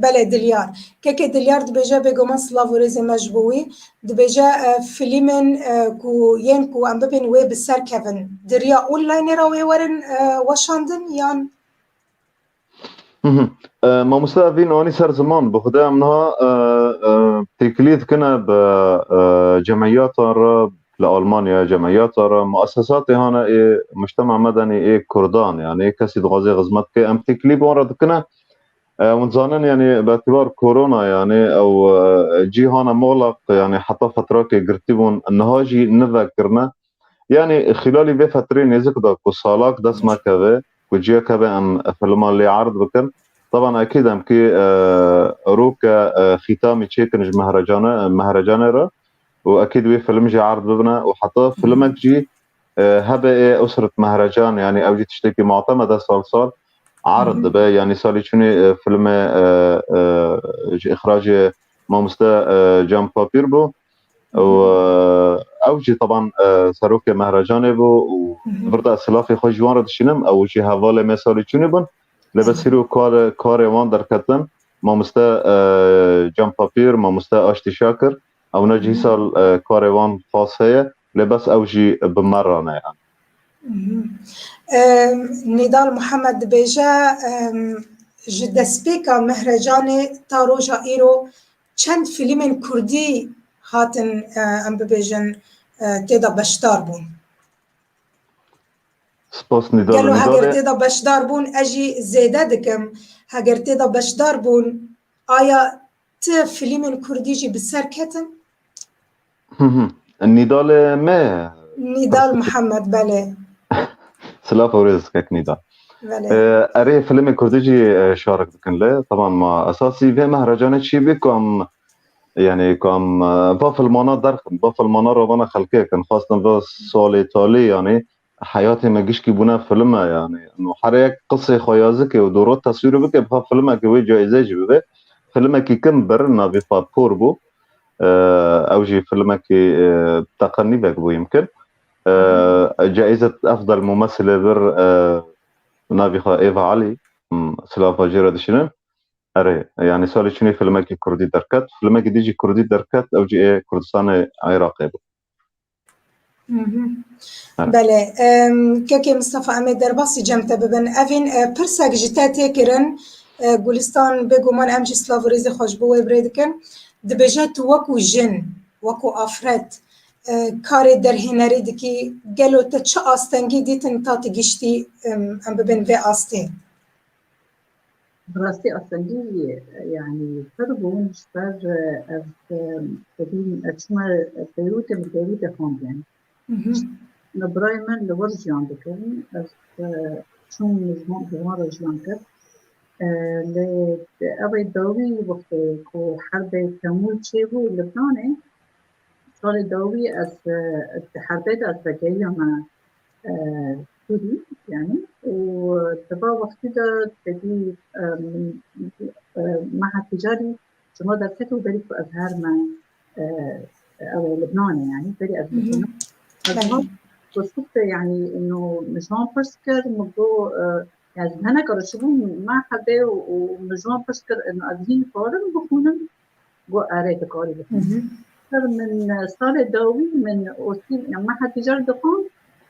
belê Dilyar. Kekê Dilyar dibêje bêguman silav û rêzê me ji bo wî. Dibêje, e, filmên, e, ku yên ku em bibên wê bi ser kevin. Di riya onlaynê re wê werin, e, weşandin yan? Mhm. E, mamoste, ev vîn anî ser ziman. Bi Xwedê em niha, e, e, têkilî dikine bi, e, cemiyatan re, li Almanya cemiyatan re, muessesatê hane ê mujtema medenî ê Kurdan, yani kesî dixwaze xizmet bike, em têkilî bi wan re dikine. E, hûn zanin, yani bi etibar korona, yani ew, e, cîhana muxlaq, yani heta fetrakê girtî bûn, niha jî nivekirine. Yani xîlalî vê fetrê nêzik de ku salak dest me keve, ku ciyek hebe em filman lê erd bikin. Taban ekîd em kî, e, roke, e, xîtamî çêkin ji Mehrecane, Mehrecanê re û ekîd wê film jî erd bibine û heta filmek jî, e, hebe ê Usret Mehrecan, yani ew jî tiştekî mutemed e sal sal erd dibe. Yani salê çûnê, e, filmê, e, e, ji îxracê mamoste, e, Can Papîr bû. Û, e, ew jî taban, e, serokê Mehrecanê bû û vir de ez silafê xwe ji wan re dişînim, ew jî hevalê me salê çûnê bûn. Lê bes îro kar-, karê wan derketin, mamoste, e, Can Papîr, mamoste Aştî Şakir, ewna jî sal, e, karê wan xas heye, lê bes ew jî bi me re ne yani. Mhm. Em, Nîdal Muhammed dibêje, em, ji destpêka Mehrecanê ta roja îro çend filmên kurdî hatin, e, em bibêjin, e, tê de beşdar bûn? Spas Nîdal. Gelo heger tê de beşdar bûn, ez jî zêde dikim, heger tê de beşdar bûn, aya ti filmên kurdî jî bi ser ketin? Hı hı. Nîdalê me. Nîdal Mihemed, belê. Silav û rêz kek Nîdal. Belê. E, erê, filmê kurdî jî, e, şarik dikin lê. Taban ma esasî vê Mehrecanê çî bî ku em, yani ku em, e, va filmana derxin, va filmana ravana xelkê kin, xwestin va salê talî, yani heyatê me gişkî bûne film e, yani. No, her yek qisê xwe ya zikê û doro teswîr bike, bixa filmekê wê caîze jî bibe. Filmekî kin bir navê xwe Por bû. E, ew jî filmekî, e, teqenîbek bû yimkin. E, caîzet efdal mumessilê bir, e, navê xwe Êva Elî, m, silava jê re dişînin. Erê, yani salê çûnê filmekî kurdî derket. Filmekî dî jî kurdî derket, ew jî ê Kurdistanê Iraqê bû. Mhm. Evet. Belê. Em, kekê Mistefa, em ê derbasî cem te bibin. Evîn, e, pirsek ji te tê kirin. E, Gulistan, bêguman em jî silav û rêzê xwe ji bo wê birê dikin. Dibêje tu wekû jin, wekû afret, e, karê derhênerê dikî, gelo te çi astengî dîtin ta tu giştî, em, em bibin vê astê? Bi rastî astengî, yanî pir bûn ji ber, e, ez, e, dibîn, ez çûme Beyrûtê, min Beyrûtê xwendin. Mhm. Min birayê min li wir jiyan dikin. Ez, e, çûm ji wan, ji wan re jiyan kir. E, lê ev ê dawî wextê ku herbê Temûz çêbû Libnanê, salê dawî ez, e, di herbê de ez vegeriyame, e, Sûrî, yani, û di va wextî de tevî, e, min, e, meha ticarî ji me derket û berî ku ez herme, e, ew ê Libnanê, yani, berî ez Hı hı. Libnan. Ez Belê. Van dostluk de, yani, ino min ji wan pirs kir, min got, e, yani, ez hinek re çûbûm mehedê û, û min ji wan pirs kir, ino ez hîn karim bixwînim? Got, erê, dikarî Hı bixwînî. Hı. Min, e, salê dawî min ortî, ya meha ticar dixwand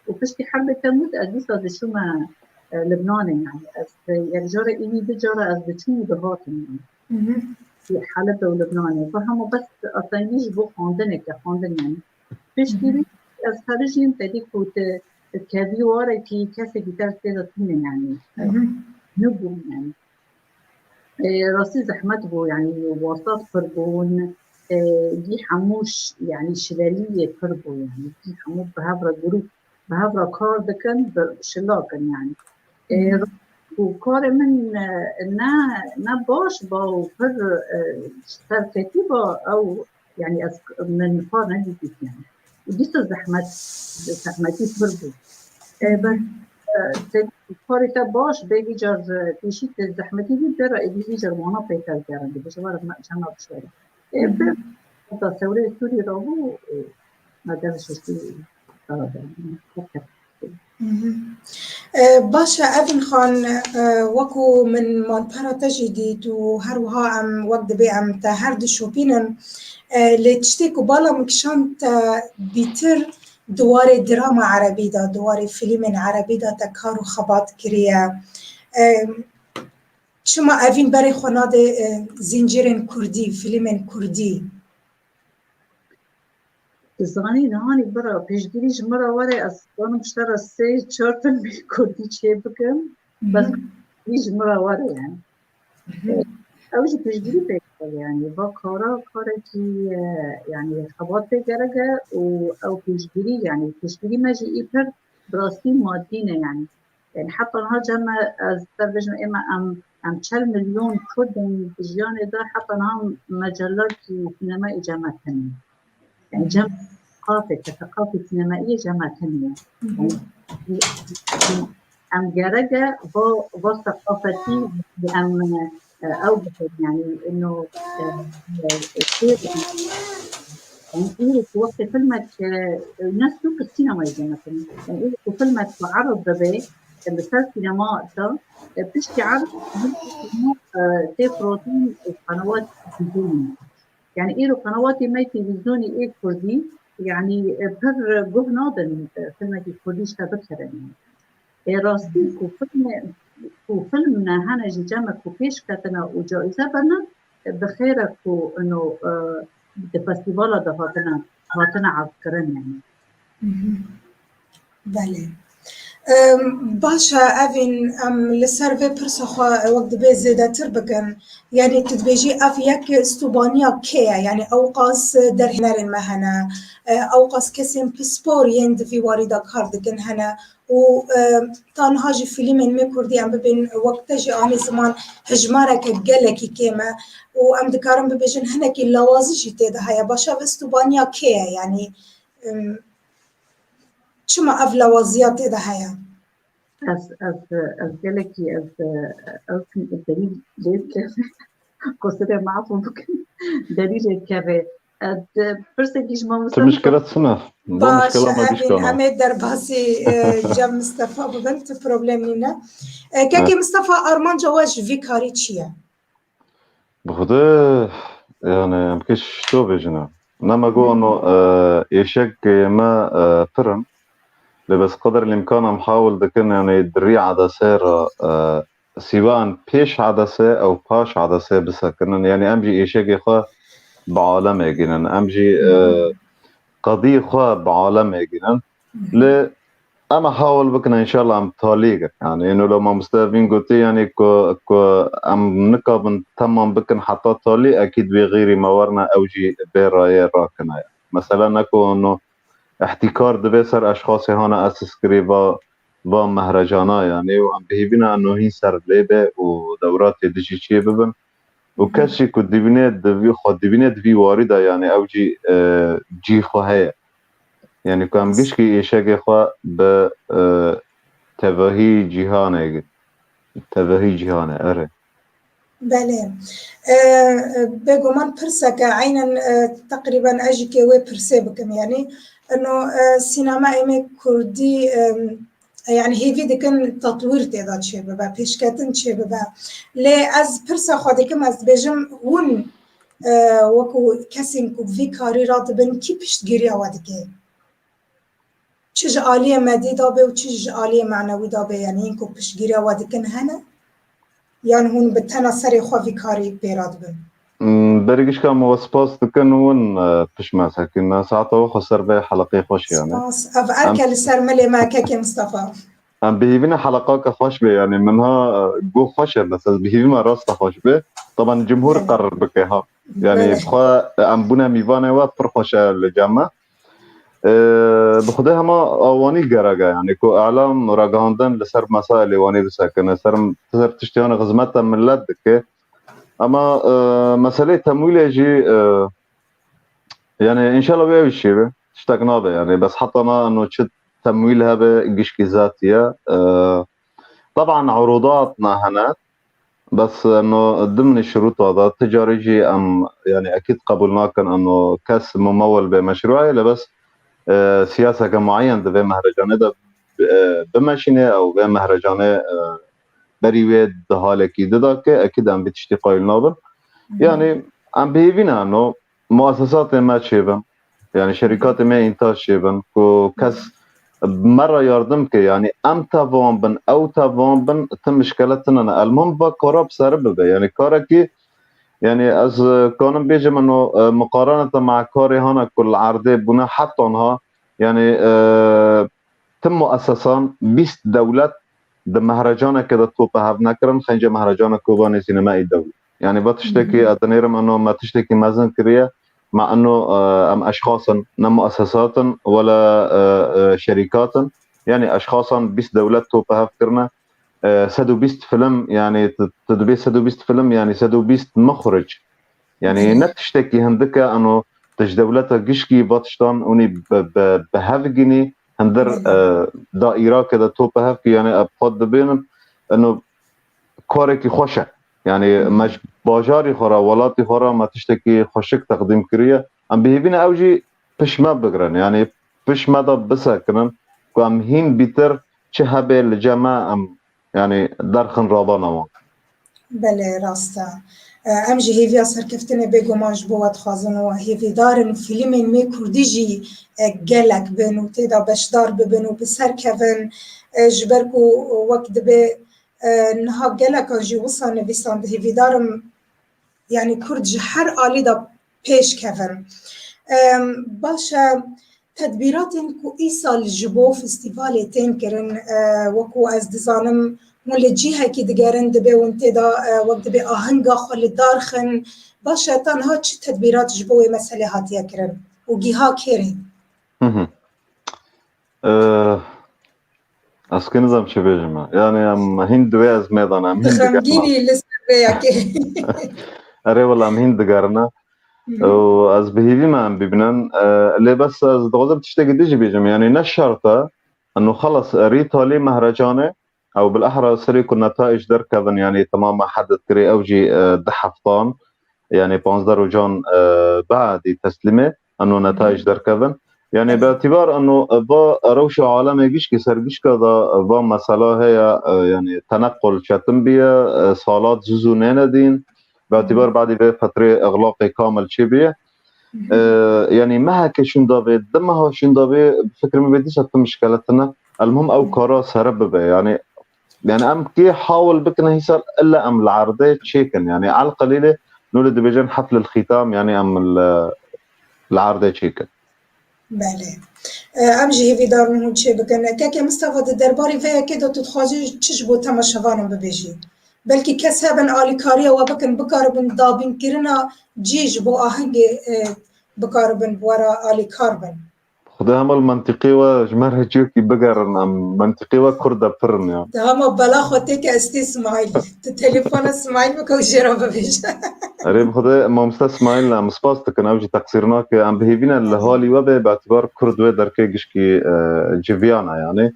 û piştî herbê Temmûz ez dîsa diçûme, e, Libnanê, yani. Ez, e, yani, cara înî du cara ez diçûm û dihatim, yani. Hı hı. Helebê û Libnanê. Bu hema bes asengî ji bo xwendineke, xwendin, yani. Piştî Hı hı. Vî ez xerijîm, tedî ku te kevî warekî kesekî te tê de tune, yani. Hı hı. Nû bûm, yani. E, rastî zehmet bû, yani, wasat pir bûn, e, dî hemû ş-, yani, şiveliyê pir bû, yani, dî hemû bi hev re grûp, bi hev re kar dikin, bi şilak in, yani. E, Hı hı. Û karê min, e, ne, ne baş ba û pir, e, serketî ba, ew, yani, ez, min kar nedîtî, yani. Û dîsa zehmet, zehmetî pir bû. E, Hı hı. Bes, e, te, karê te baş bê, vî car, e, pêşî te zehmetî bî, bera êdî vî car wana pê te digerin, dibêje were me çema bişwere. E, Hı hı. Bi da sewrê Sûrî rabû, e, me dev şiştî, e, Mhm. E, baş e, Evîn Xan, e, wekû min malpera te jî dît û her wiha em wek dibê em te her dişopînin. E, lê tiştê ku bala min kişand te bîtir di warê drama erebî de, di warê fîlmên erebî de te kar û xebat kiriye. E, çima Evîn berê xwe nadê, e, zincîrên kurdî, fîlmên kurdî? Dizanî nihanî bira pêşgirî ji min re were, ez zanim ji te re sê çar filmê kurdî çê bikim. Hı hı. Bes pêşgirî ji min re were, yani. Hı hı. Ew jî pêşgirî pêk kir, yani. Va kara karekî, e, yani, xebat pê gerek e û ew pêşgirî, yani, pêşgirî me jî î pir bi rastî madî ne, yani. Yani, heta niha cem me, ez te bêjim, ême em, em çel milyon kurd in di jiyanê de, heta niha mecellakî û sînemayê cem me tune. Yani, cem qafê, teqafê sînemayiyê cem me tune. Hı hı. Yani, em gerek e va, va seqafetî em, e, ew bikin, yani, ino, e, e, yani, îro ku wextê filmek, e, ne sûk sinemayê cem me tune. Yani, îro ku filmek ku erd dibe, e, li ser sînema de, e, piştî erd, e, tê firotin, e, qenewat televîzyonî. Yani, îro qenewatê me televîzyonî ê kurdî, yani, e, pir guh nadin, e, filmekî kurdî ji te bikirin. Ê rastî ku filmê, ku film ne hene jî cem me ku pêş ketine û caîze birine, e, bi xêr e ku ino, e, di festîvala de hatine, hatine erdkirin, yani. Mhm. Belê. Em, baş e, Evîn, em li ser vê pirsa xwe wek dibê zêdetir bikin. Yani, tu dibêjî ev yek stûbaniya kê ye? Yani, ewqas derhênerên me hene, e, ewqas kesên pispor yên di vî warî de kar dikin hene û, e, ta niha jî fîlmên me kurdî em bibên wek te jî anî ziman hejmareke gelekî kêm e û em dikarin bibêjin hinekî lawazî jî tê de heye. Baş e, ev stûbaniya kê ye? Yani, em, Çima ev lawaziya tê de heye? Ez, ez, ez gelekî, ez, ez delîl lê dikeve. Qusirê me efû bikin. Delîlê dikeve. Ez, pirsekî ji mamoste Tu mişkila çi ne? Baş, mişkila me Evîn, dişka me. Em ê derbasî, e, cem Mistefa bibin, tu problem nîne. E, kekê Mistefa, armanca we ji vî karî çi ye? Bi Xwedê, yani, em kê şişto bêjine. Ne me got, no, e, êşek me, e, pir in. Lê bes qedr îmkan em hawil dikin, yani, di rî edesê re, e, sîwan pêş edesê ew paş edesê bisekinin. Yani, em jî êşekê xwe bi alemê gînin. Em jî, e, qedî xwe bi alemê gînin. Lê em ê hawil bikin, înşallah em talî gir. Yani, êno lo mamoste Evîn gotî, yani, ku, ku em nikabin temam bikin heta talî, ekîd wê xêrî me werine, ew jî bê rayê rakine. Mesela ne ku no îhtîkar dibe ser eşxasê hane esis kirî va, va mehrecana, yani, û em bihîvîne no hîn ser lê be û dewratê dijî çê bibin. Û kes jî ku dibîne di vî, xwe dibîne di vî warî de, yani, ew jî, e, cî xwe heye. Yani, ku em gişkî êşegê xwe bi, e, tevahî cîhanê, tevahî cîhanê, erê. Belê. E, bêguman pirseke eynen, e, teqrîben ez jî kê wê pirsê bikim. Yanî ino, e, sînema êmê kurdî, e, yanî hêvî dikin tatwîr tê de çêbibe, pêşketin çêbibe. Lê ez pirsa xwe dikim, ez dibêjim hûn, e, wekû kesên ku vî karî radibin, kî piştgiriya we dike? Çi ji aliyê medî de be û çi ji aliyê manewî de be, yanî yên ku piştgiriya we dikin hene? Yan hûn bi tena serê xwe vî karî pê radibin? Hmm, berî gişka me we spas dikin û win, e, pişt me sekin. Me saeta we xweser be, heleqê xweş yanî. Spas. Ev erke li ser milê me kekê Mistefa. Em bihîvîne heleqake xweş be, yanî min ha, e, got xweş e, bes ez bihîvîme rasta xweş be. Taban cumhur Evet. qerir bike ha. Yanî Evet. xwe, e, em bûne mîvanê we pir xweş e li cem me. E, bi Xwedê hema awanî gerek e, yanî ku elam ragihandin li ser mesailê wanî bisekine, ser, ser tiştiyan xizmeta millet dike. Ama, e, meselê temwîlê jî, e, yanî înşallah wê ew jî çêbe. Tiştek nabe, yanî bes heta na no çi temwîl hebe gişkî zatî ye. E, taban urûdat na hene. Bes eno dimnî şirûta de, ti carî jî em, yanî ekîd qebûl nakin eno kes mumewil bê meşrûeyê, lê bes, e, siyaseke mueyen di vê mehrecanê de, e, bimeşîne, ew vê mehrecanê, e, berî wê di halekî di de ke ekîd em vî tiştî qayîl nabin. Yanî em bi hêvî ne eno muesesatê me çêbin, yanî şerîkatê me întac çêbin, ku kes me re yardim ke, yanî em tevan bin, ew tevan bin, ti mişkele tune ne. Elmuhim va kara bi seri bibe, yanî karekî, yanî ez, e, kanim bêjim eno, e, miqaranete me karê hana ku li erdê bûne heta niha, yanî, e, tim muesesan bîst dewlet di mehrecaneke de tope hev nekirin, xence mehracana Kobanê Sînemayî Dewlî. Yanî va tiştekî, Hı hı. ez dinêrim eno me tiştekî mezin kiriye, me eno, e, em eşxas in, ne muesesat in, wela, e, e, şerîkat in. Yanî eşxasan bîst dewlet tope hev kirine, e, sed û bîst film, yanî tu, tu dibê sed û bîst film, yanî sed û bîst muxric. Yanî Hı. ne tiştekî hindik e, eno tu ji dewleta gişkî va tiştan hûnî bi, bi, bi hev ginî, hindir, Hı. e, daîrake de tope hev ki, yanî ev xwe dibênin, eno karekî xweş e. Yanî Hı. me ji bajarî xwe re, welatî xwe re me tiştekî xweşik teqdîm kiriye. Em bihêvî ne ew jî pişt me bigirin. Yanî pişt me de bisekinin ku em hîn bîtir çi hebe li cem me em, yanî derxin ravana wan. Belê, rast e. E, em jî hêviya serkeftinê bêguman ji bo we dixwazin û hêvîdar in fîlmên me kurdî jî, e, gelek bin û tê de beşdar bibin û bi ser kevin. E, ji ber ku wek dibê, e, niha gelekan jî wisa nivîsand, hêvîdar im, yanî kurd ji her alî de pêş kevin. E, baş e, Tedbîratên ku îsal ji bo festîvalê tên kirin, e, wekû ez dizanim, hûn li cihekî digerin, dibê hûn tê de, e, wek dibê ahenga xwe li dar xin. Baş e, ta niha çi tedbîrat ji bo wê meselê hatiye kirin û giha kê rê? Hı hı. E, ez kê nizam çi bêjim e. Yanî em hîn di wê ezmê de ne, em hîn digerine. Xemgînî li ser vê yekê. Erê wela em hîn digerine. Hı hı. Û ez bi hêvî me em bibînin. E, lê bes ez dixwazim tiştekî din jî bêjim. Yanî ne şert e. Eno xelas, rî talî mehrecanê, ew bilehra serê ku netayîc derkevin, yanî temama hedid kirê, ew jî, e, di heftan, yanî panzdeh rojan, e, beedî teslîmê, eno netayîc derkevin. Yanî bi îtîbar eno, e, va rewşa alemê gişkî ser gişka de, e, va mesela heye, e, yanî tenequl çetin bîye, e, salat zû zû nêne dîn. Bi îtîbar badî vê fetrê exlaqê kamil çêbûye. E, yanî meheke şûnda vê, di meha şûnda vê, bi fikir min vê dîsa tu mişkele tune. Elmuhim ew kara sere bibe. Yanî, yanî em kê hawil bikine hîsal illa em li erdê çêkin. Yanî elqelîlê nû li dibêjin heflil xîtam, yanî em li, li erdê çêkin. Belê. E, em jî hêvîdar in hûn çê bikin. Keke Mistefa, di derbarê vê yekê de tu dixwazî çi ji bo temaşevanan bibêjî? Belkî kes hebin alîkariya we bikin, bikaribin dabînkirina cî ji bo ahengê, e, bikaribin bi we re alîkar bin. Xwedê hema li mentiqê we ji me re ciyekî bigerin, em mentiqê we kurd de pir in ya. Di hema bela xwe têke ez tê Smaîl. Tu telefona Smaîl bike û jê re bibêje. Erê bi Xwedê mamoste Smaîl em spas dikin, ew jî teqsîr nake. Em bi hêvî ne li halî we be, bi îtîbar kurd wê derkê gişkî, e, civiyan e yanî.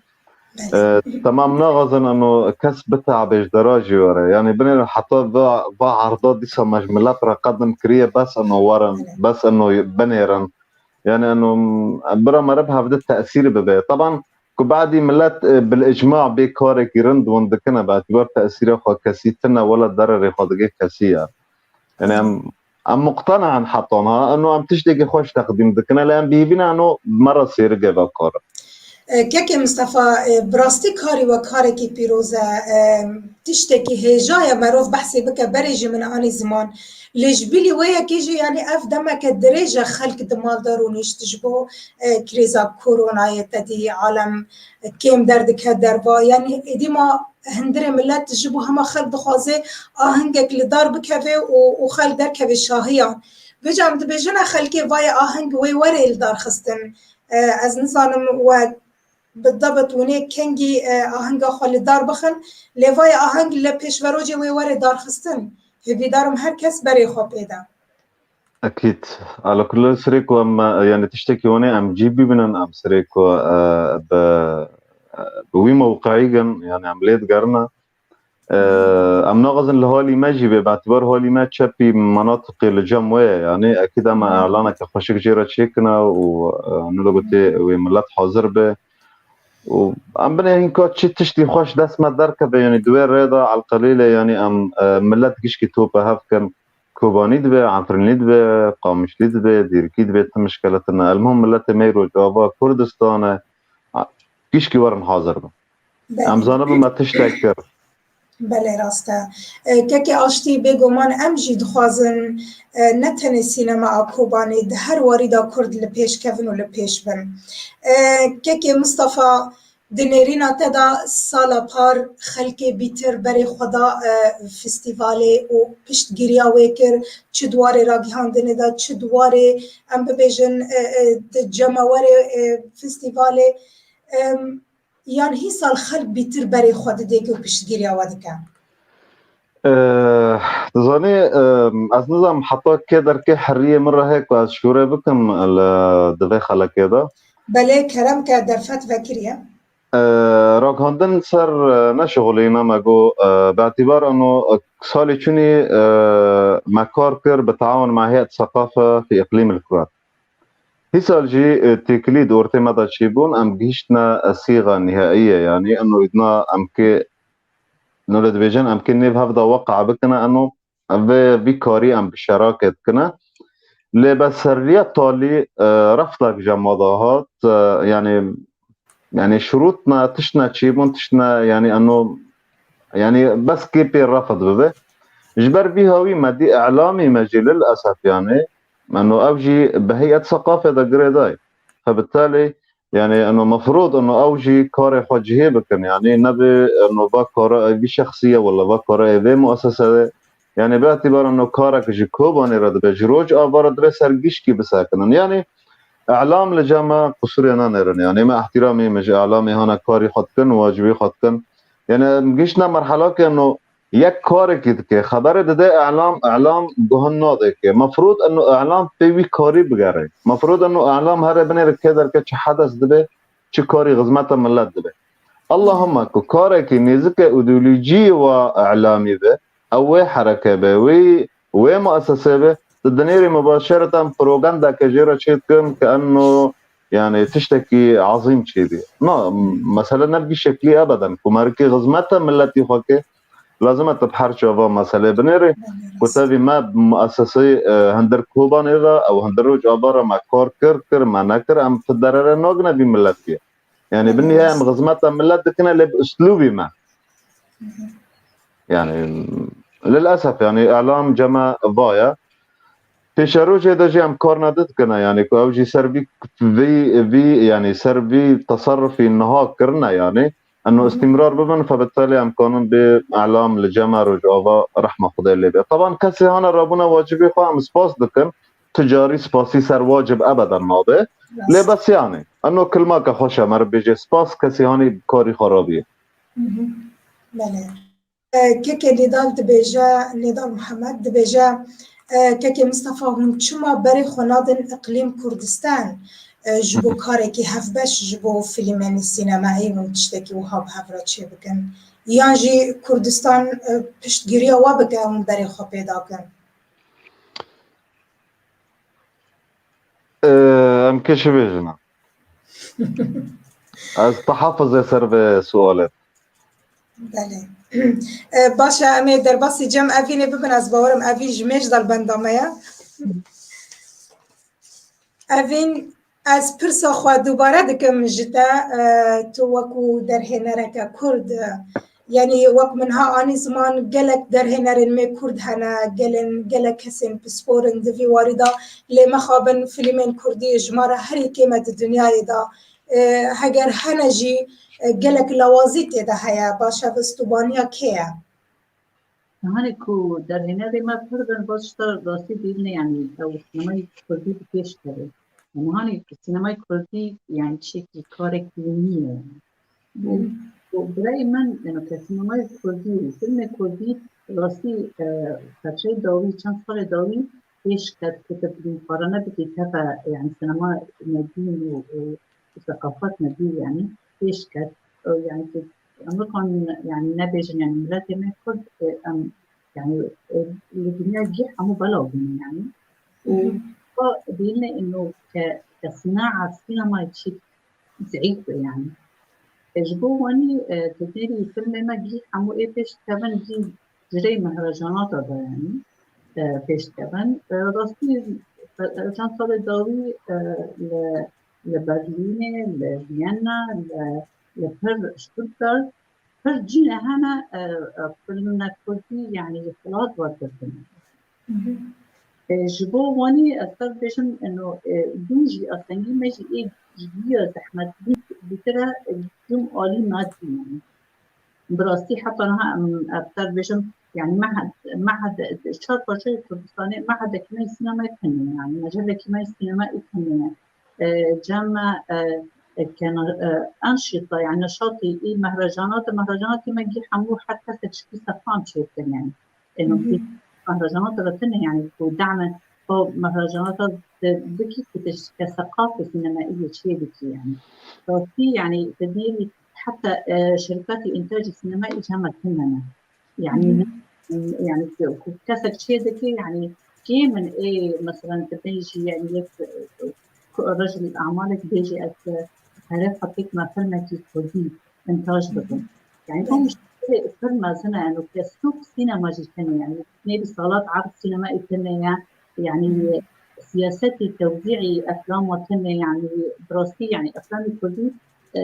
Belê. E, temam naxwazin eno kes biteabê ji dera jî were. Yanî binêrin heta va, va erda dîsa me ji milet re qedim kiriye, bes eno werin, Belê. bes eno binêrin. Yanî eno bira meriv hevdi tesîrî bibe. Teban ku badî milet, e, bil icma bê karekî rind wan dikine, bi etibar tesîra xwe kesî tine wela dererê xwe digê kesî ye. Yanî em, em muqtena in heta niha, eno em tiştekî xweş teqdîm dikine, lê em bihîvîne eno me re sêrige vekare. E, Kekê Mistefa, e, bi rastî karî we karekî pîroz e, e, tiştekî hêja ye merov behsê bike, berê jî min anî ziman. Lê ji bilî wê yekê jî, yanî ev demeke dirêj e xelk di mal de rûnişt ji bo, e, krîza koronayê te dî alem kêm derdike derva. Yanî êdî ma hundirê milet ji bo hema xelk dixwaze ahengek li dar bikeve û, û xelk derkeve şahiyan. Vêca em dibêjine xelkê vayê aheng wê were li dar xistin. E, ez nizanim we bi debit hûnê kengî, e, ahenga xwe li dar bixin, lê vayê aheng li pêşverojê wê were dar xistin. Hêvîdar im her kes berê xwe pê de. Ekîd. Ala kulli sirê ku em, e, yanî tiştekî wan ê em cî bibînin, em sirê ku, e, bi, e, bi wî mewqeyî gin, yanî em lê digerine. E, em naxwazin li halî me jî bê, bi etibar halî me çepî menatiqê li cem wê ye. Yanî ekîd em elaneke xweşik jê re çêkine û, e, nû de gotê wê milet hazir be. Û em binêrin ka çi tiştî xweş dest me derkeve, yanî di wê rê de elqelîlê, yanî em, e, milet gişkî tope hev kin. Kobanî dibe, Efrînlî dibe, Qamişlî dibe, Dîrkî dibe, tim mişkele tune. Elmûm miletê me yê Rojava Kurdistan e. Gişkî werin hazir bin. Belê. Em zanibin me tiştek kir. Belê, rast e. E, Kekê Aştî, bêguman em jî dixwazin, e, ne tenê sînema a Kobanê, di her warî de Kurd li pêş kevin û li pêş bin. E, Kekê Mistefa, di nêrîna te de sala par xelkê bîtir berê xwe da, e, festîvalê û piştgiriya wê kir, çi di warê ragihandinê de, çi di warê, em bibêjin, e, e, di cemawerê, e, festîvalê, em, yan hîsal xelk bîtir berê xwe didê ku piştgiriya we dike? Eh, dizanî, em, ez nizanim heta kê derkê heriyê min re heye ku ez şûre bikim li, di vê xelekê de. Belê, kerem ke derfet vekiriye. Eh, ragihandin ser, eh, neşixulîne me got, eh, bi etîbar eno, eh, salê çûnî, eh, me kar kir bi teawun me heyet seqafe fî iqlîm il Kurat. Hîsal jî, e, têkilî di ortê me de çêbûn, em gihîştine, e, sîxa nîhaiyê, yanî eno îdna em kê, nû lê dibêjin, em kê nêv hev de weqea bikine, eno vê, vî karî em bi şerakê dikine. Lê be seriya talî, e, reftek ji me de hat, e, yanî, yanî şirût ne, tişt ne çêbûn, tişt ne, yanî eno, yanî bes kê pê refd bibe. Ji ber vî hawî me dî îlamî me jî lil esef, yanî, Meno ew jî bi heyet seqafê de girêdayî. Fe bi telê, yanî eno mefrûd eno ew jî karê xwe cihê bikin. Yanî nebê eno va kara ê vî şexsî ye, wela va kara ê vê muesese ye. Yanî bi etîbar eno karek ji Kobanê re dibe, ji Rojava re dibe ser gişkî bisekinin. Yanî îlam li cem me qusûrê nanêrin. Yanî me îhtîramê me ji îlamê hane karî xwe dikin, wacibê xwe dikin. Yanî em gihîştine merhelakê eno yek karekî dike, xeberê dide îlam, îlam guhan nade ke. Mefrûd eno îlam pê wî karî bigere. Mefrûd eno îlam here binêre kê derke çi hedes dibe, çi karî xizmeta millet dibe. Allahumma ku karekî nêzike îdeolojiyê wa îlamî be, ew wê hereke be, wê, wê muesese be, di dinêrê mubaşereten propagandeke jê re çêdikin ke eno, yanî tiştekî ezîm çêbî. Na, mesele ne bi vî şeklî ebeden. Ku merikê xizmeta milletî xwe ke, lazim e tu bi her çava meselê binêrî. Belê, ku rast. Tevî me mueseseyê, e, hundir Kobanê re, ew hundir Rojava re me kar kir, kir, me nekir, em tu derere nagine vî milletî. Yanî bi nihayet em xizmeta millet dikine lê bi uslûbî me. Hı hı. Yanî lilesef, yanî îlam cem me va ye. Pêşerojê de jî em karna din dikine, yanî ku ew jî ser vî, vî, vî, yanî ser vî teserrufî niha kirine, yanî eno Hı hı. îstîmrar bibin, fe bi telê em kanin bê îlam li cem me Rojava rehma Xwedê lê be. Teban kesê hane rabûne wacibê xwe em spas dikin, tu carî spasî ser wacib ebeden nabe. Rast. Lê bes yanî, eno kilmake xweş e, meriv bêje spas kesî hanî karî xwe rabîye. Hı hı. Belê. E, Kekê Nêdal dibêje, Nêdal Mihemed dibêje, e, Kekê Mistefa, hûn çima berê xwe nadin Iqlîm Kurdistan? e, ji bo karekî hevbeş ji bo fîlmên sînemayî û tiştekî wiha bi hev re çêbikin? Yan jî Kurdistan, e, piştgiriya we bike hûn berê xwe pêda kin? Ee, em kê çi bêjin? Ez tehafuzê ser vê sualê. Belê. E, baş e, em ê derbasî cem Evînê bibin, ez bawerim Evîn ji mêj de li benda me ye. Evîn, ez pirsa xwe dubare dikim ji te, e, tu wekû derhênereke Kurd, e, yanî wek min ha anî ziman gelek derhênerên me Kurd hene, gelên, gelek kesên pispor in di vî warî de, lê mexabin fîlmên Kurdî ji me re herî kêm e di dinyayê de. E, heger hene jî, e, gelek lawazî tê de heye, baş e, vistûbaniya kê ye? Nihanê ku derhênerê me pir bin, vê tişta rastî dîl ne, yanî ew sînemayê Kurdî bi pêş keve. Nihanê sînemayê Kurdî, yanî tiştekî karekî nî ye. Û, û birayê min, yanî ke sînemayê Kurdî û filmê Kurdî rastî, e, perçeyê dawî, çend salê dawî pêş ket, ku tu xwarane bikî teve, yanî sînema nedîn û, û, û seqafet nedî, yanî pêş ket. E, yanî ku em bikan, yanî nebêjin, yanî miletê me Kurd, e, em, yanî, e, li dinya gî hemû belav bûne, yanî. Û Hı hı. Xwe dîne ino ke, ke sînaa sînemayê çî zeîf be, yanî. E, ji bo wanî, e, tu dêrî filmê me gî hemû ê pêş dikevin gî ji rê mehrecanata de, yanî, e, pêş dikevin. E, rastî, e, çend salê dawî, e, li, li Berlînê, li Viyana, li, li pir Stuttgart, pir cîne hene, e, e, filmê Kurdî, yanî, ji xelat wergirtin. Hı hı. E, ji bo wanî ez te bêjim, eno, e, dû jî astengî me jî ê ji vî ya zehmet bî-, bîtire, e, dûm alî madî, yanî. Bi rastî heta niha em, ez te bêjim, yanî mehed, mehed, çar parçeyê Kurdistanê mehedekî me yê sînemayê tune ye, yanî mecellekî me yê sînemayê tune ye. E, cem me, e, e, kena-, e, enşîta, yanî neşatî ê mehrecanatê, mehrecanatê me gî hemû her kesek ji kî sefan çêdikin, yanî. Eno Hı hı. Mehrecanata ve tune, yanî ku dame xwe mehrecanata de bikî ku te ji ke seqafê sînemayî çê bikî, yanî. Rastî, yanî, te dîrî heta, e, şirketî întacî sînemayî cem me tune ne. Yanî, Hı hı. Yanî ku, ku kesek çê dike, yanî kêm in ê, mesela, tu bêjî, yanî yek, e, ku rejil emalek bêjî ez, e, perê xwe têk me filmekî Kurdî intaj bikim. Yanî Hı. ew ji pir mezin e, eno ke sûk sînema jî tune, yanî nêbî salat erd sînemayî tune ye, yanî Hı. siyasetî tewzîî eflama tune, yanî bi rastî, yanî eflamê Kurdî, e,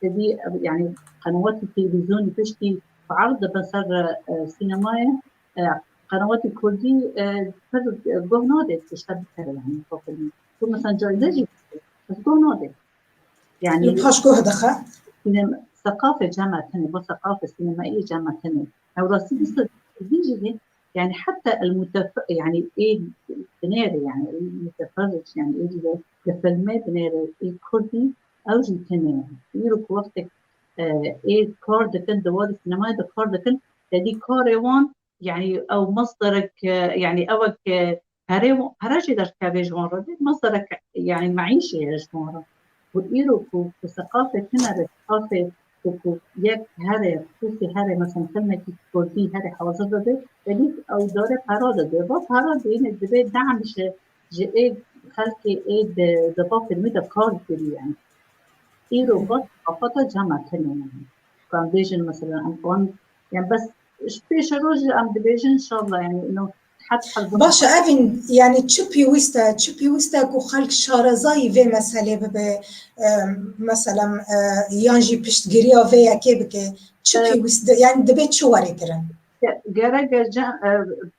bi, bi, yanî qenewatî televîzyonî piştî bi erd dibin ser, e, sînemayê, e, qenewatî Kurdî, e, pir, e, guh nade tişta bikere, yanî xwe filmî. Tu mesela cayze jî bikî, ez guh nade. Yanî Li paş guh dixe. Sînem-, seqafê cem me tune, bo seqafê sînemayî cem me tune. Ew rastî bîst Kurdî jî hê, yanî heta el mutef-, yanî ê binêrê, yanî el muteferric, yanî ê li, li filmê binêrê ê Kurdî ew jî tune. Îro ku wextek, e, ê kar dikin, di warê sînemayê de kar dikin, te dî karê wan, yanî ew masderek, e, yanî ewek, e, perê, pere jî derdikeve ji wan re, bê masderek, yanî meîşê ye ji wan re. Û îro ku, ku seqafê tune be, seqafê ku, ku yek here, xusûsî here, mesela filmekî Kurdî here hazir bibe, te dî ew dare pera dide. Va pera dîne dibe dam ji, ji ê xelkê ê di, di va filmî de kar kirî, yanî. Îro va seqafeta cem me tune, yanî. Kan bêjin mesela em wan, yanî bes ji pêşerojê em dibêjin inşallah, yanî ino het hezar. Baş e, Evîn, yanî çi pêwîst e, çi pêwîst e ku xelk şarezayî vê meselê bibe, e, mesela, e, yan jî piştgiriya vê yekê bike, çi E, pêwîst, yanî dibe çi were kirin? Ge-, gerek e ce-, e,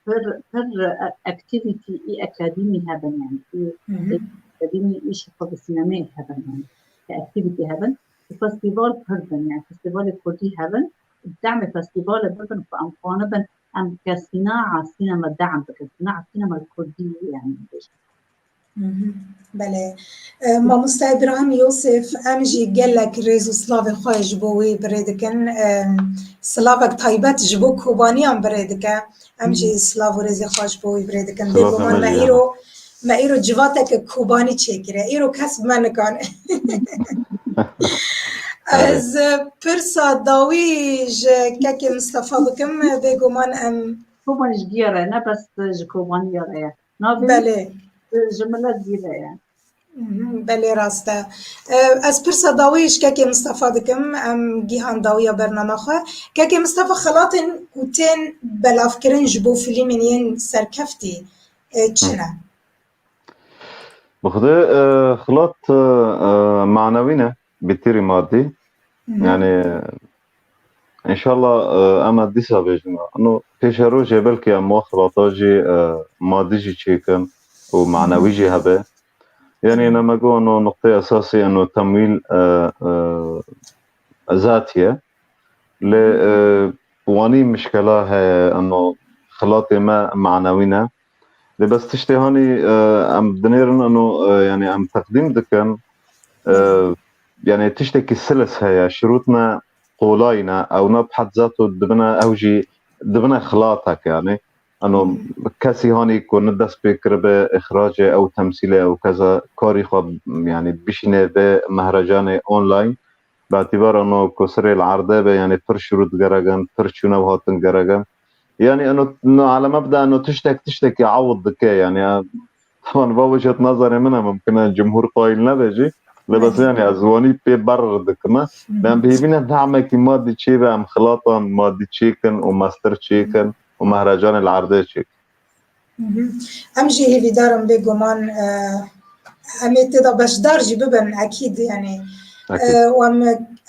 pir, pir, e, activity ê akademî hebin, yanî ê, Hı hı. Ê akademî îşê xwe bi sînemeyê hebin, yanî ke activity hebin. Û festîval pir bin, yanî festîvalê Kurdî hebin, demê festîvalê bibin ku em xanibin, em ke sînaa sînema dam bikin, sînaa sînema Kurdî, yanî bêjin. Mhm. Belê. E, mamoste Îbrahîm Yosef, em jî gelek rêz û silavê xwe ji bo wî bi rê dikin. E, silavek taybet ji bo Kobaniyan bi rê dike. Em jî silav û rêzê xwe ji bo wî bi rê dikin. Bêguman me îro Me îro civateke Kobanî çêkire. Îro kes bi me nikane. Ez pirsa dawî ji kekê Mistefa bikim, bêguman em Kobanî ji giya re, ne bes ji Kobaniya re ye. Navê Belê. Ji milet zî re ye. Mhm, belê rast e. E, ez pirsa dawî ji kekê Mistefa dikim, em gihan dawiya bernama xwe. Kekê Mistefa, xelatên ku tên belavkirin ji bo filmên yên serkeftî, e, çi ne? Bi Xwedê, e, xilat, e, e, manewî ne, bêtirî madî. Mhm. Yani, înşallah, e, em e dîsa bêjin. Ino pêşerojê belkî em wa xilata jî, e, madî jî çêkin û manewî jî hebe. Yani, ne me got, ino nuqteyê esasî, ino temwîl, e, e, zatiye. Lê, e, wanî mişkela heye, ino xilatê me manewî ne. Lê bes tiştê hanî, e, em dinêrin, ino, e, yani em teqdîm dikin. E, yani tiştekî silis heye, şirût ne, qolay ne, ew ne bi hed zato dibine, ew jî dibine xilatek yani. Eno kesî hanî ku ne dest pê kiribe îxracê ew temsîlê ew keza karî xwe, yani bişîne vê mehrecanê online. Bi îtîbar eno ku sirê li erdê be, yani pir şirût gerek in, pir çûne û hatin gerek in. Yani eno, no aleme bide, eno tiştek tiştekî ewd dike, yani, e, teban va wişet nazarê min e, mumkin e cumhur qayîl nebe jî. Lê bes yani ez wanî pê ber dikime. Ben bi hêvî ne damekî madî çê be, em xilatan madî çêkin û mestir çêkin û mehrecanê li erdê çêkin. Mhm. Em jî hêvîdar in bêguman, e, em ê tê de beşdar jî bibin, ekîd, yani. Ekîd. E, û em,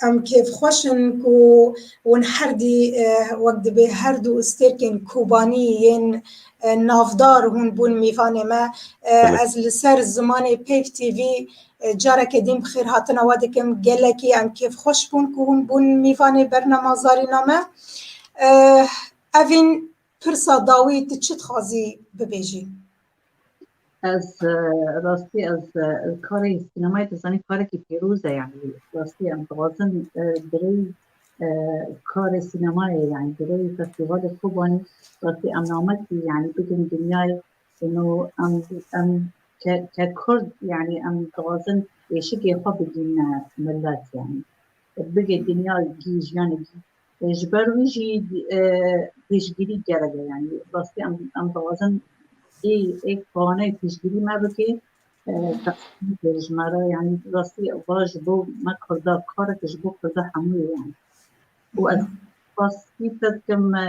em kêfxweş in ku hûn her dî, e, wek dibê her du stêrkên Kobanî yên, e, navdar hûn bûn mîvanê me. E, Belê. Ez li ser zimanê Peyv T V, e, careke din bi xêrhatina we dikim. Gelekî em kêfxweş bûn ku hûn bûn mîvanê bernama Zarîna me. E, Evîn, pirsa dawî, tu çi dixwazî bibêjî? Ez, e, rastî ez, e, karê sînemayê, tu zanî, karekî pîroz e, yani rastî em dixwazin, e, bi rêyî, e, karê sînemayê, yani bi rêyî Festîvalê Kobanî, rastî em namekî, yani bidin dinyayê, ino em, em ke, ke Kurd, yani em dixwazin êşikê xwe bigihîne milet, yani bigê dinya gî, jiyanê gî. E, ji ber wî jî, e, pêşgirî gerek e, yani rastî em, em dixwazin ê, ê kanê pêşgirî me bike, e, teqsîr ji me re, yani rastî va ji bo me Kurda, karek ji bo Kurda hemû ye, yani. Û ez spasî te dikim, e,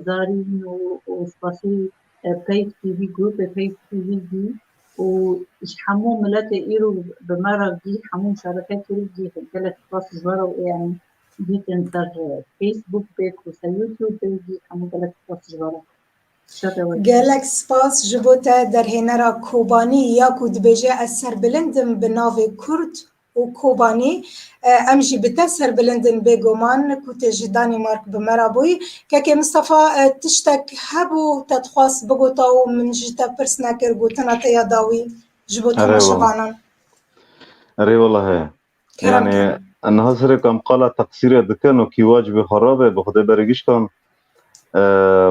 Zarîn û, û spasî, e, Peyv T V, grûpê Peyv T V jî û ji hemû miletê îro bi me re gî, hemû muşareke kirî gî, gelek spas ji we re û ê em dîtin ser Facebook bê ku ser YouTube bê jî hemû gelek spas ji we re. Şevê we. Gelek spas ji bo te derhênera Kobanî ya ku dibêje ez serbilind im bi navê Kurd û Kobanî. E, em jî bi te serbilind in bêguman ku te ji Danîmark bi me re bûyî. Kekê Mistefa, e, tiştek hebû te dixwast bigota û min ji te pirs nekir gotina te ya dawî ji bo Erê wala. Temaşevanan. Erê wala heye. Kerem Yani, ke. Niha serê ku em qala teqsîrê dikin û kî wacibê xwe rabe, bi Xwedê berê gişkan, e,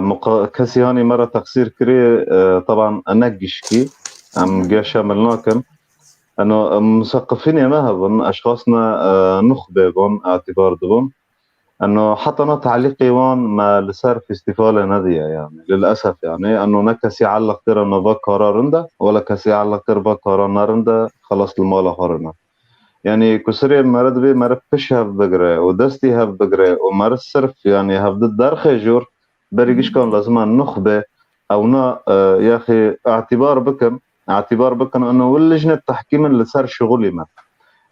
muqa-, kesî hanî me re teqsîr kirê, e, teban ne gişkî, em Hı hı. Geşa mil nakin. Eno, e, museqifînê me hebin, eşxas ne, e, nuxbê bûn, etibar dibûn. Eno, heta na talîqê wan me li ser festîvalê nediye, yani, lilesef, yani. Eno, ne kesî eliq kir, eno, va kara rind e, wele kesî eliq kir, va kara nerind e, xelas li mala xwe rine. Yani, ku sirê mere divê mere piş hev bigire û destî hev bigire û mere sirf, yani, hevdi derxê jor, berî gişkan lazim e nuxbe, ew na, e, yaxê îtibar bikin, îtibar bikin, eno wil lijnê tehkîm in li ser şixulî me.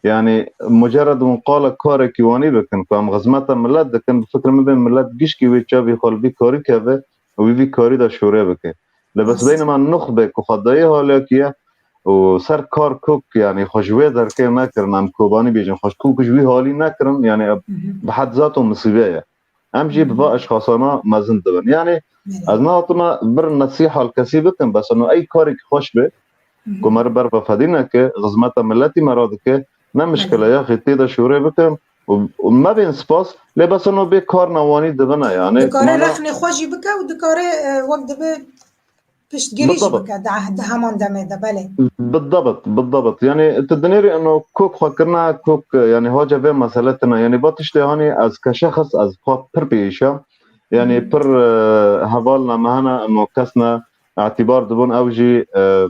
Yani, mucerred hûn qala karekî wanî bikin, ku em xizmeta millet dikin, bi fikr min bê millet gişkî wê çavî xwe li vî karî keve û wî vî karî de şûrê bike. Lê bes Rast. Beynê me nuxbe ku xwedayê halakî ye û ser kar kok, yani, xwe ji wê derkê nekirin, em Kobanî bêjin, xwe kok ji wî halî nekirin, yani, Hı hı. bi hed zat û misîbe ye. Em jî bi va eşxasana mezin dibin. Yani, Belê. Ez nehatime bir nesîha li kesî bikim, bes eno ey karekî xweş be, Hı hı. ku me re berve fedî neke, xizmeta miletî me re dike, ne mişkile Belê. Yaxê tê de şûrê bikim û, û me bên spas, lê bes eno bê karna wanî dibine, yani, Dikare mana rexnê xwe jî bike û dikare, e, wek dibe piştgirî jî Bidabit. Bike di, di heman demê de, belê. Bidabit, bidabit. Yani tu dinêrî eno kok xwe kirine, kok, yani hoca vê mesele tine. Yani ba tiştê hanî ez ke şexs ez xwe pir pêşa. Yani pir e, hevalna me hene eno kesne etibar dibûn ew jî e,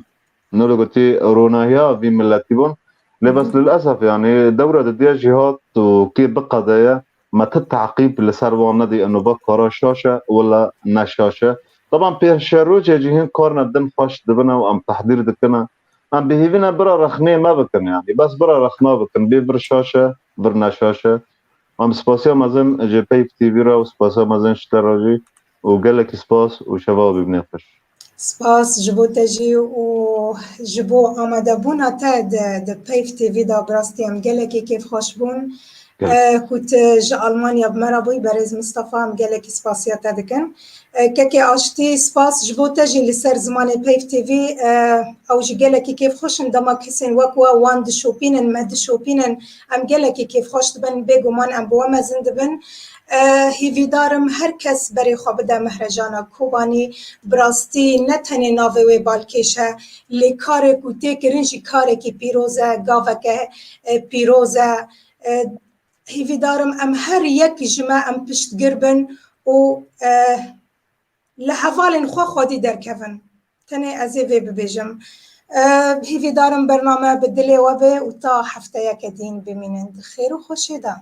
nolo gotî ronahiya vî milletî bûn. Lê bes lilesef yani dewre didiye jî hat û kê biqedeye me ti teqîb li ser wan nedî eno ba kara şaş e wala ne şaş e. Taban pêşerojê jî hin karne din xweş dibine û em tehdîr dikine. Em bi hêvî ne bira rexnê me bikin yani. Bes bira rexna bikin. Bê vir şaş e, vir ne şaş e. Em spasiya mezin ji Peyv T V re û spasiya mezin ji te re jî û gelekî spas û şeva bibîne xweş. Spas ji bo te jî û ji bo amadebûna te di, di Peyv T V de, bi rastî em gelekî kêfxweş bûn. Gelek. Eh, ku tu ji Almanya bi me re bûyî, berêz Mistefa, em gelekî spasiya te dikin. Eh, kekê Aştî, spas ji bo te jî li ser zimanê Peyv T V, eh, ew jî gelekî kêfxweş in. Dema kesên wek we wan dişopînin, me dişopînin, em gelekî kêfxweş dibin, bêguman em bi we mezin dibin. Eh, hêvîdar im her kes berê xwe bide Mehrejana Kobanî. Bi rastî ne tenê navê wê balkêş e, lê karê ku tê kirin jî karekî pîroz e, gaveke, eh, pîroz e. Eh, hêvîdar im em her yek ji me em piştgir bin û, eh, li hevalên xwe xwedî derkevin. Tenê ez ê vê bibêjim. Eh, hêvîdar im bername bi dilê we be û ta hefteyeke din bimînin di xêr û xweşê de.